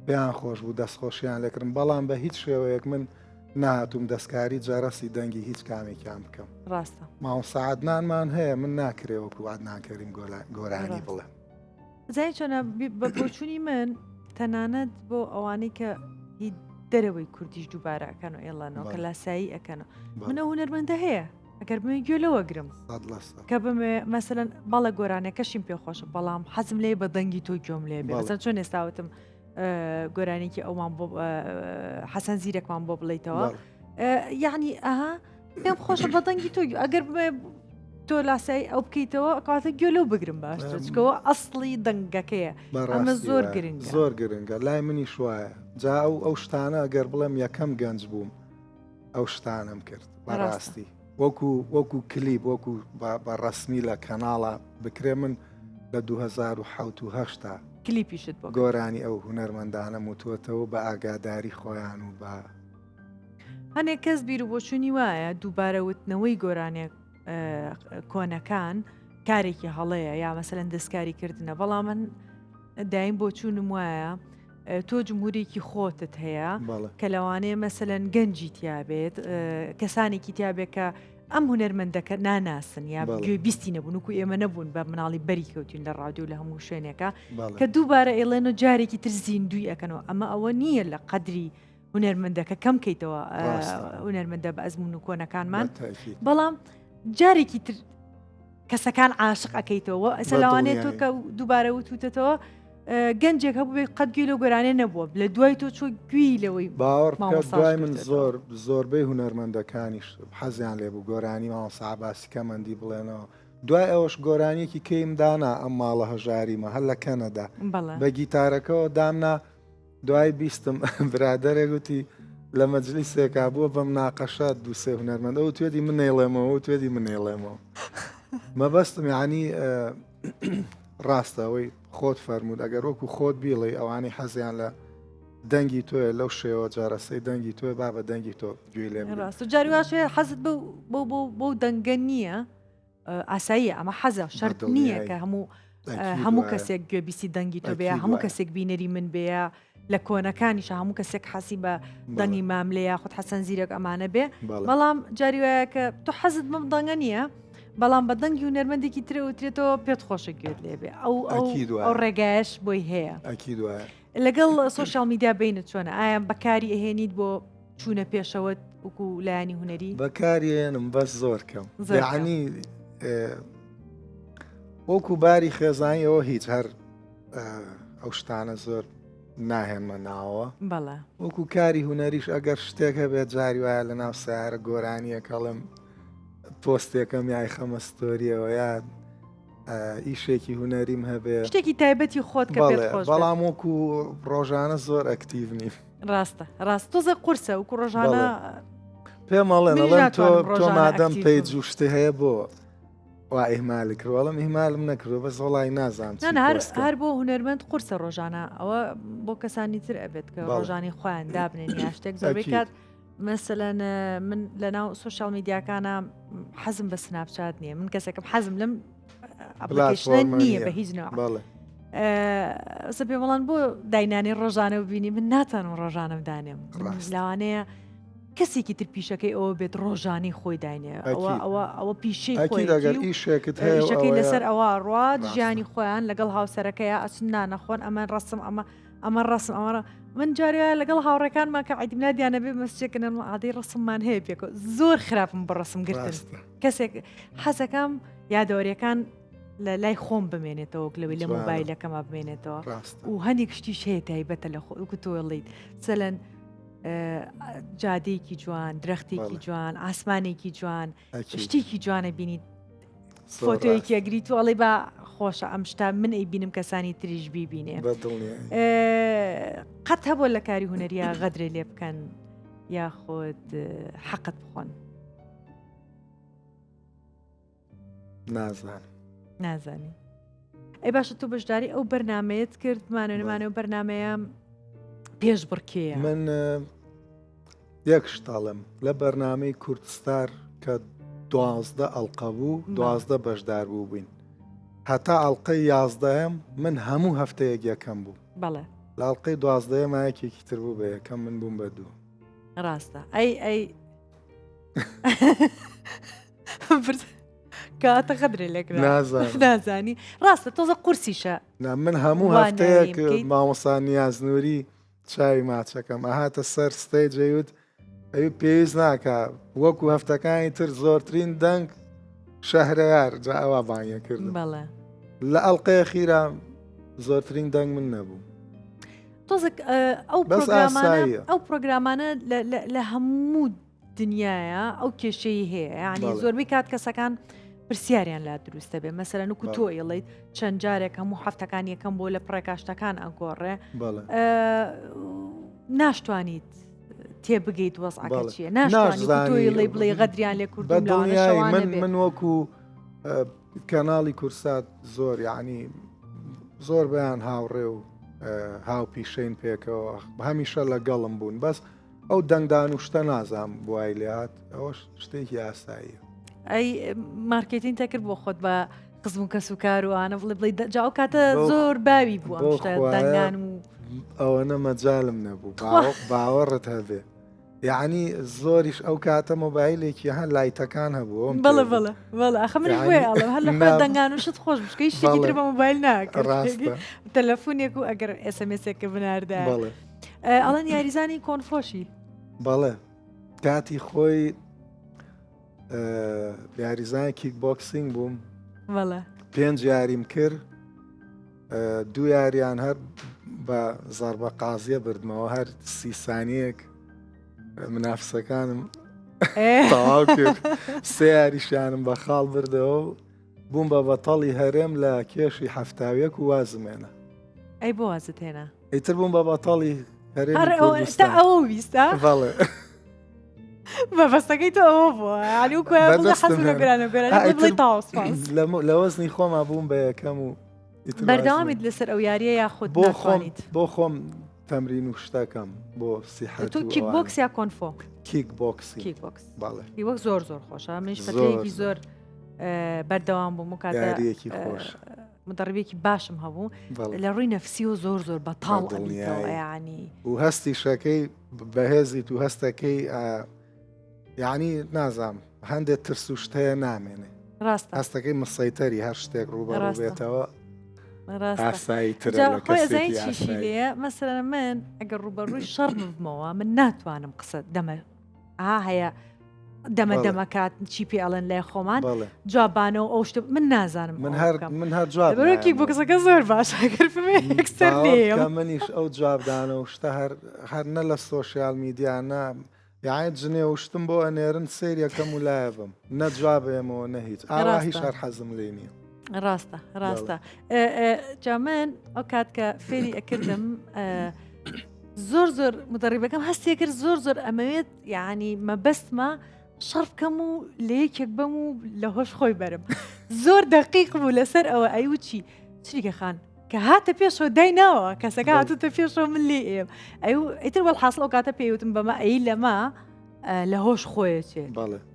پێیان خۆش بوو دەستخۆشیان لێکردم بەڵام بە هیچ شێوەیەک من نهاتوم دەستکاری جەرەسی دەنگی هیچ کامێکیان بکەم
ڕاستە
مامۆستا عەدنانمان هەیە من ناکرێ وەکو عەدنان کەریم گۆرانی بڵێم
زای چۆنە بە بۆچوونی من تەنانەت بۆ ئەوانەی کە هی دەرەوەی کوردیش دووبارە ئەکەن و ئێڵەنەوە کە لاسایی ئەکەنەوە منە هونەرمەندە هەیە ئەگەر بمێ گوێ لەوە گرم کە بمێ مەسەن بەڵە گۆرانەکەشیم پێ خۆشە بەڵام حەزم لێ بە دەنگی تۆ گوێم لێ بێ مەسەن چۆن ئێستاوتم گۆرانێکی ئەومان بۆ حەسەن زیرەکمان بۆ بڵیتەوە یعنی ئەها پێم خۆشە بە دەنگی تۆ ئەگەر بمێ تۆ لاسایی ئەو بکەیتەوە کاتە گوێ لەو بگرم باشتر چکەوە ئەسڵی دەنگەکەیە ئەمە زۆر گرنگ
زۆر گرنگە لای منی شوایە جا ئەو ئەو شتانە گەر بڵێم یەکەم گەنج بووم ئەو شتانەم کرد بەڕاستی وەکو وەکو کلیپ وەکو بە ڕسمی لە کەناڵە بکرێ من لە 2007
کلیپیشت
بۆ گۆرانی ئەو هونەرمەندانە وتوەتەوە بە ئاگاداری خۆیان و بە
هەنێک کەس بیر و بۆچوونی وایە دووبارە وتنەوەی گۆرانیە کۆنەکان کارێکی هەڵەیە یا مەسەلەن دەستکاری کردنە بەڵام من دایم بۆچوونم وایە تۆ جمهورێکی خۆتت هەیە کە لەوانەیە مەسەلەن گەنجی تیابێت کەسانێکی تیابێت کە ئەم هونەرمەندەکە ناناسن یا گوێ بیستی نەبوون وکو ئێمە نەبوون بە مناڵی بەری کەوتین لە ڕادیو لە هەموو شوێنێکە کە دووبارە ئێڵێن و جارێکی تر زیندوی ئەەکەنەوە ئەمە ئەوە نییە لە قەدری هونەرمەندەکە کەم کەیتەوە هونەرمەندە بە ئەزمون و کۆنەکانمان بەڵام جارێکی تر کەسەکان عاشق ئەەکەیتەوە ئەسە لەوانەیە تۆ کە دووبارە وتوتەتەوە گەنجێک هەبوو قەت گوێی لەو گۆرانیە نەبووە لە دوای تۆ چۆ گوێی لەوەی
باوەڕ دوای من زۆر زۆربەی هونەرمەندەکانیش حەزیان لێ بوو گۆرانی مامۆستا عەباسی کەمەندی بڵێنەوە دوای ئەوەش گۆرانیەکی کەیم دانا ئەم ماڵە هەژاریمە هەر لە کەنەدا بە گیتارەکەەوە دامنا دوای بیستم برادەرێک وتی. لە مەجلیسێکا بووە بە مناقەشە دووسێ هونەرمەند ئەو توێدی من نەیڵێمەوە و توێدی من نەیڵێمەوە مەبەستم یعنی ڕاستە ئەوەی خۆت فەرموود ئەگەر وەکو خۆت بیڵێ ئەوانەی حەزیان لە دەنگی تۆیە لەو شێوە جارەسەی دەنگی تۆی با بە دەنگی تۆ گوێی لێ
ڕاست جاری واش حەزت بۆ بۆ بۆ بۆ دەنگە نییە ئاساییە ئەمە حەزە شەرت نییە کە هەموو هەموو کەسێک گوێبیستی دەنگی تۆ بێ هەموو کەسێک بینەری من بێ لە کۆنەکانیشە هەموو کەسێک حەسی بە دەنگی ماملێ یاخود حەسەن زیرەک ئەمانە بێ بەڵام جاری وایە کە تۆ حەزت بەم دەنگە نییە بەڵام بە دەنگی هونەرمەندێکی ترە وترێتەوە پێت خۆشە گوێت لێبێ ئەو ئەو ڕێگایش بۆی هەیە لەگەڵ سۆشیال میدیا بینت چۆنە ئایا بەکاری ئەهێنیت بۆ چوونە پێشەوەت وەکو لایەنی هونەری؟
بەکاریێنم بەس زۆر کەم یعنی وەکو باری خێزانی ئەوە هیچ هەر ئەو شتانە زۆر ناهێنمە ناوە
بەڵێ
وەکو کاری هونەریش ئەگەر شتێک هەبێت جاری وایە لە ناو سیارە گۆرانیەکەڵم پۆستێکەم یای خەمە ستۆریەوە یا ئیشێکی هونەریم هەبێ
شتێکی تایبەتی خۆت کە پێت خۆش
بەڵام وەکو ڕۆژانە زۆر ئەکتیڤ نیم
ڕاستە ڕاست تۆزە قورسە وکو ڕۆژانە
پێم ئەڵێن ئەڵێن تۆ تۆ مادەم پەیج و شتێ هەیە بۆ وا ئیهمالی کردوە ئەڵێم ئیهمالم نەکردوە بەس وەڵی نازانم چی
هەر هەر بۆ هونەرمەند قورسە ڕۆژانە ئەوە بۆ کەسانی تر ئەبێت کە ڕۆژانی خۆیان دابنێن یا شتێک زۆربەی کات مەسەلەن من لەناو سۆشیال میدیاکانە حەزم بە سناپچات نییە من کەسێکم حەزم لەم ئەپلیکەیشنە نییە بە هیچ نوع سە پێ بەڵان بۆ داینانی ڕۆژانە ببینی من ناتوانم ڕۆژانم دانێم لەوانەیە کەسێکی تر پیشەکەی ئەوە بێت ڕۆژانی خۆی داینێ ئەوە ئەوە ئەوە پیشەی خۆی
ئیشێکت هەیەشەکەی
لەسەر ئەوە ڕات ژیانی خۆیان لەگەڵ هاوسەرەکەی ئەچن نانەخۆن ئەمە ڕسم ئەمە ئەمە ڕسم ئەمە من جارە لەگەڵ هاوڕێکانمان کە عیدمیلادیانە بێ مەسجێکن عادەی ڕسممان هەیە پێکەوە زۆر خراپم بە ڕسم گرتن کەسێک حەزەکەم یادەوەریەکان لە لای خۆم بمێنێتەوە وەک لەوەی لە مۆبایلەکەما بمێنێتەوە و هەندێک شتیش هەیە تایبەتە لە خۆ وەکو تۆڵیت سەلەن جادەیەکی جوان درەختێکی جوان ئاسمانێکی جوان شتێکی جوانە بینیت فۆتۆیەکی ئەگری تو ئەڵێ با خۆشە ئەم شتا من ئەی بینم کەسانی تریش بیبینێ قەت هەبوو لە کاری هوەریا غەدرێ لێ بکەن یاخود حەقت بخۆن
نازانم
نازانی ئەی باشە تۆ بەشداری ئەو بەرنمەیەت کرد مانەنمانە و بەرنمەیە پێش بڕکێ
من یەک شتاڵم لە بەرنمەی کوردستار کە دوازدە ئەڵلقە بوو دوازدە بەشدار بوو بووین هەتا ئەڵلقەی یازدەیەم من هەموو هەفتەیەک یەکەم بوو
بەڵێ
لە ئەڵلقەی دوازدەیە مایەکێکی تر بوو بە یەکەم من بووم بە دوو
ڕاستە ئەی ئەی کاتە غەدرێ لێکرا نازانی ڕاستە تۆزە قورسیشە
من هەموو هەفتەیەک مامۆسا نیازنووری چاوی ماچەکەم ئەهاتە سەر ستەی جەیوت ئەوی پێویست ناکە وەکو هەفتەکانی تر زۆرترین دەنگ شەهرەیار جا ئەوە بانگە کرد
بەڵێ
لە ئەڵلقەیە خیرا زۆرترین دەنگ من نەبوو
تۆزێک ئەو ئەو پرۆگرامانە لە هەموو دنیاە ئەو کێشەی هەیە ینی زۆربەی کات کەسەکان پرسیاریان لا دروستە بێ مەسەرەن و تۆ ئێڵیت چەند جارێک هەموو هەفتەکان یەکەم بۆ لە پڕێکاشتەکان ئەگۆڕێ ناشتوانیت تێبگەیت وەزعەکە چییە ناشتوانیت تۆی بڵێ غەدریان لێ
کوردم من من وەکو کەناڵی کورسات زۆر یعنی زۆر بەیان هاوڕێ و هاوپیشەین پێکەوە هەمیشە لەگەڵم بوون بەس ئەو دەنگدان و شتە نازام بوای لێهات ئەوە شتێکی ئاساییە.
ئەی مارکێتین تەکرد بۆ خۆت بە خزم و کەس و کار و ئانە بڵێ بڵێ جا ئەو کاتە زۆر باوی بوو ئەم شتە دەنگان و
ئەوەنە مەجالم نەبوو باوەڕت هەبێ. یعنی زۆریش ئەو کاتە مۆبایلێکی هەن لایتەکان هەبوو
بەڵێ بەڵێ بەڵێ ئەخە منیش بۆیە ئەڵێم هەر لە خۆی دەنگان و شت خۆش بشکەی شتێکی تر بە مۆبایل ناکرد تەلەفۆنێک و ئەگەر ئێسەمێسێکە بناردە ئەڵەن یاریزانی کۆنفۆشی
بەڵێ کاتی خۆی یاریزان کیک بۆکسینگ بووم
بەڵێ
پێنج یاریم کرد دوو یاریان هەر بە زاربە قازیە بردمەوە هەر سیسانیەک منافسەکانم تەواو کرد سێ یاریشیانم بە خاڵ بردەوە و بووم بە بەتەڵی هەرێم لە کێشی هەفتاویەک و وازمێنە
ئەی بۆ وازت هێنا
ئیتر بووم بە بەتەڵی. هەرێمی کوردستان.
ئەوە ویستە؟
بەڵێ.
مەبەستەکەی تۆ ئەوە بووە یانی و کۆیان بڵێ حەزم لە گۆرانە گۆرانی بڵێ تەواو سپاس.
لە وەزنی خۆما بووم بە یەکەم و
بەردەوامیت لەسەر ئەو یاریە یاخود
بۆ خۆم بۆ خۆم تەمرین و شتەکەم بۆ سیحەت
تۆ کیک بۆکس یا کۆنفۆ؟
کیک بۆکسی
کیک بۆکس
بەڵێ
وەک زۆر زۆر خۆشە منیش فەتەیەکی زۆر بەردەوام بووم و کاتە
یاریەکی خۆش
مدەڕبێکی باشم هەبوو لە ڕووی نەفسی و زۆر زۆر بەتاڵ ئەبیتەوە یعنی
و هەستی شەکەی بەهێزیت و هەستەکەی یعنی نازام هەندێک ترس و شتەیە نامێنێ
ڕاستە
هەستەکەی مسەیتەری هەر شتێک ڕووبەڕوو بێتەوە
ئاسایی ترە مەسەرە من ئەگەر ڕووبەڕووی شەڕ ببمەوە من ناتوانم قسە دەمە ئا هەیە دەمە دەمەکات چی پێ ئەڵێن لای خۆمان جوابانەوە ئەو شتە من نازانم
من هەر من هەر جواب
بەرۆکی بۆکسەکە زۆر باش ئەگەر یەکسەر
منیش ئەو جوابدانە و شتە هەر هەر نە لە سۆشیال میدیا نە یاعی جنێ و شتم بۆ ئەنێرن سیر یەکەم و لایە بم نە جوابێمەوە نە هیچ ئاوا هیچ هەر حەزم لێ نییە.
ڕاستە ڕاستە جا من ئەو کات کە فێری ئەکردم زۆر زۆر مدەڕیبەکەم هەستێ کرد زۆر زۆر ئەمەوێت یعنی مەبەستمە شەڕ بکەم و لە یەکێک بەم و لە هۆش خۆی بەرم زۆر دەقیق بوو لەسەر ئەوە ئەیوچی چریکە خان کە هاتە پێشەوە دایناوە کەسەکە هاتوتە پێشەوە من لێ ئێم ئەو ئیتر وەڵ حاصل ئەو کاتە پێیوتم بەمە ئەی لەمە لە هۆش خۆیەچێ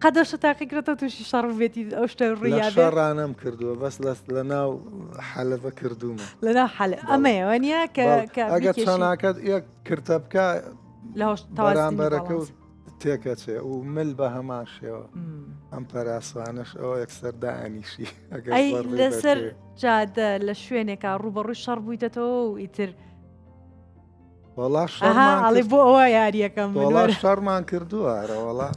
قەدەشە تاقیکرێتەوە تووشی شەڕ بێتی ئەو شتە
ڕوویا ڕانەم کردووە بەس لەست لە ناو حەلەبە کردوومە
لە ناو حەل ئەمەیەوە نییە کە
ئەگەر چەناکەت یەک کرتە بکە
لە هۆش
بەرامبەرەکە و تێکەچێ و مل بە هەمان شێوە ئەم پەراسوانەش ئەوە یەکسەر دانیشی
لەسەر جادە لە شوێنێکا ڕوبەڕووی شەڕ بوویتەوە و ئیتر
وەڵا
ئەڵێ بۆ ئەوە یاریەکەم
وەڵا شەڕمان کردووە ئەرە وەڵا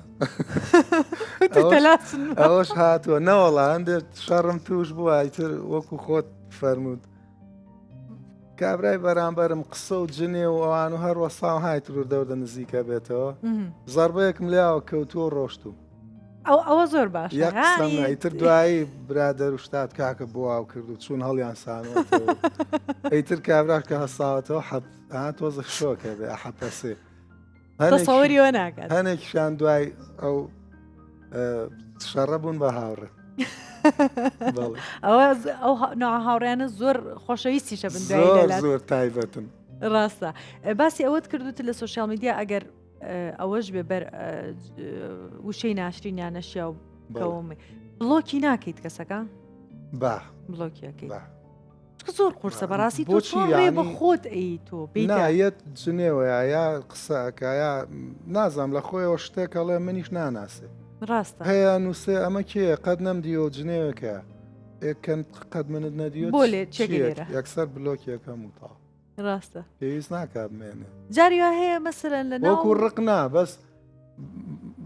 ئەوەش هاتووە نەوەڵا هەندێک شەڕم توش بووە ئیتر وەکو خۆت فەرمووت کابرای بەرامبەرم قسە و جنێ و ئەوان و هەر وەساو های ترور دەوردە نزیکە بێتەوە زەربەیەکم لیاوە کەوتووە ڕۆشتوو
ئەو ئەوە زۆر باش
ئیتر دوایی برادەر و شتات کاکە بۆ ئاو کرد و چون هەڵیان سانەوە ئیتر کابراش کە هەساوەتەوە حەب تۆزە شۆکە بێ حەپەسێ
تەسەوری وە ناکات
هەنێکیشان دوای ئەو شەڕە بوون بە هاوڕێ
ئەوە ئەو هاوڕیانە زۆر خۆشەویستیشە بن
زۆر تایبەتن
ڕاستە باسی ئەوەت کردوت لە سوۆسیال میدیا ئەگەر ئەوەش بێ بەر وشەی ناشرین یان نەشیا و بکەوم بڵۆکی ناکەیت کەسەکە
با
بڵۆکیەکەی زۆر قورسە بەڕاستی بۆچی ڕێ بە خۆت ئەی تۆ
بینایەت جنێوە یا قسەکە یا نازانم لە خۆیەوە شتێک ئەڵێ منیش ناناسێ
ڕاستە
هەیە نووسێ ئەمە کێ قەت نەمدیەوە جنێوەکە ئێکەن قەت منت نەدیوە
بۆ لێ
یەکسەر بلۆکیەکەم و تا
ڕاستە
پێویست ناکا بمێنێ
جاری وا هەیە مەسەلەن لە
ناو وەکو ڕق نا بەس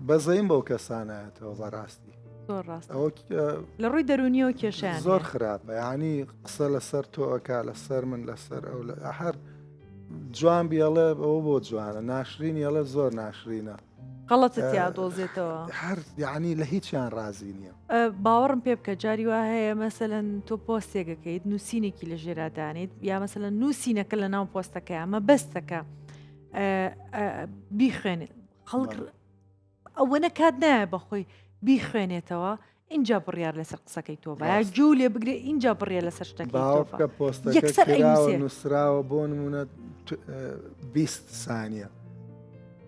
بەزەیم بەو کەسانایەتەوە بەڕاستی
زۆر ڕاست ئەوە لە ڕووی دەرونیەوە کێشیان
زۆر خراپە یعنی قسە لەسەر تۆ ئەکا لەسەر من لەسەر ئەو لە هەر جوان بیڵێ ئەوە بۆ جوانە ناشرین یڵێ زۆر ناشرینە
غەڵەتت تیا دۆزێتەوە.
هەر یعنی لە هیچیان ڕازی نییە.
باوەڕم پێ بکە جاری وا هەیە مەسەلەن تۆ پۆستێک ئەکەیت نووسینێکی لە ژێرا دانیت یا مەسەلەن نووسینەکە لە ناو پۆستەکەیە مەبەستەکە بیخوێنێت خەڵک ئەوەنە کات نایە بەخۆی بیخوێنێتەوە ئینجا بڕیار لەسەر قسەکەی تۆ با گوێ لێ بگرێ ئینجا بڕیار لەسەر شتەکەی تۆ
با. باوەڕ بکە پۆستەکە
یەکسەر
کراوە
ئەینوسێ.
نووسراوە بۆ نمونە 20 سانیە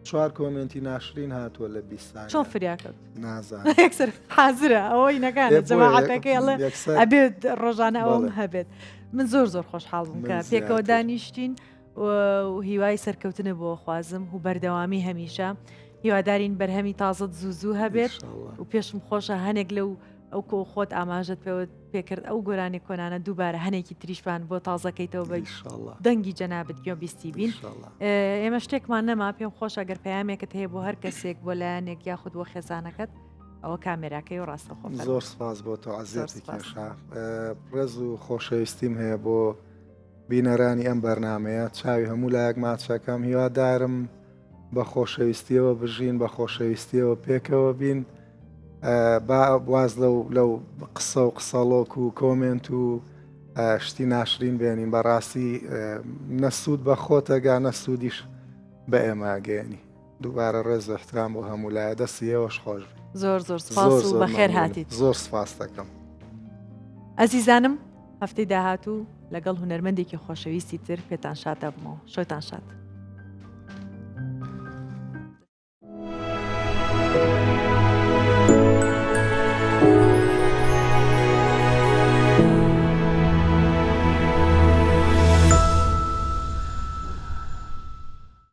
چوار کۆمێنتی ناشرین هاتووە لە 20
چۆن
سانیە
فریا کەوت
نازانم
یەکسەر حازرە ئەوەی نەکانە
ئێ بۆیە
جەماعەتەکەی ئەڵێ
یەکسەر
ئەبێت ڕۆژانە ئەوەم
بەڵێ.
هەبێت من زۆر زۆر خۆشحاڵ بووم
من
کە پێکەوە
زیاتر.
دانیشتین و هیوای سەرکەوتنە بۆ خوازم و بەردەوامی هەمیشە هیوادارین بەرهەمی تازەت زوو زوو هەبێت و پێشم خۆشە هەنێک لەو ئەو کۆ خۆت ئاماژەت پێوە پێکرد ئەو گۆرانی کۆنانە دووبارە هەنێکی تریشمان بۆ تازەکەیتەوە بە دەنگی جەنابت گوێ بیستی بین ئێمە شتێکمان نەما پێم خۆشە گەر پەیامێکت هەیە بۆ هەر کەسێک بۆ لایەنێک یاخود بۆ خێزانەکەت ئەوە کامێراکەی و ڕاستەخۆ
زۆر سپاس بۆ تۆ عزیزی کێشا ڕێز و خۆشەویستیم هەیە بۆ بینەرانی ئەم بەرنامەیە چاوی هەموو لایەک ماچەکەم هیوادارم بە خۆشەویستیەوە بژین بە خۆشەویستیەوە پێکەوە بین با واز لەو لەو قسە و قسەڵۆک و کۆمێنت و شتی ناشرین بێنین بەڕاستی نەسوود بە خۆتەگا نەسوودیش. بە ئێمە ئەگەیەنی. دووبارە ڕێز و احترام بۆ هەموو لایە دەستی ئێوەش خۆش بێ.
زۆر زۆر سپاس و بەخێر هاتیت.
زۆر سپاست دەکەم.
ئەزیزانم هەفتەی داهاتوو لەگەڵ هونەرمەندێکی خۆشەویستی تر پێتان شاد دەبمەوە. شەوتان شاد.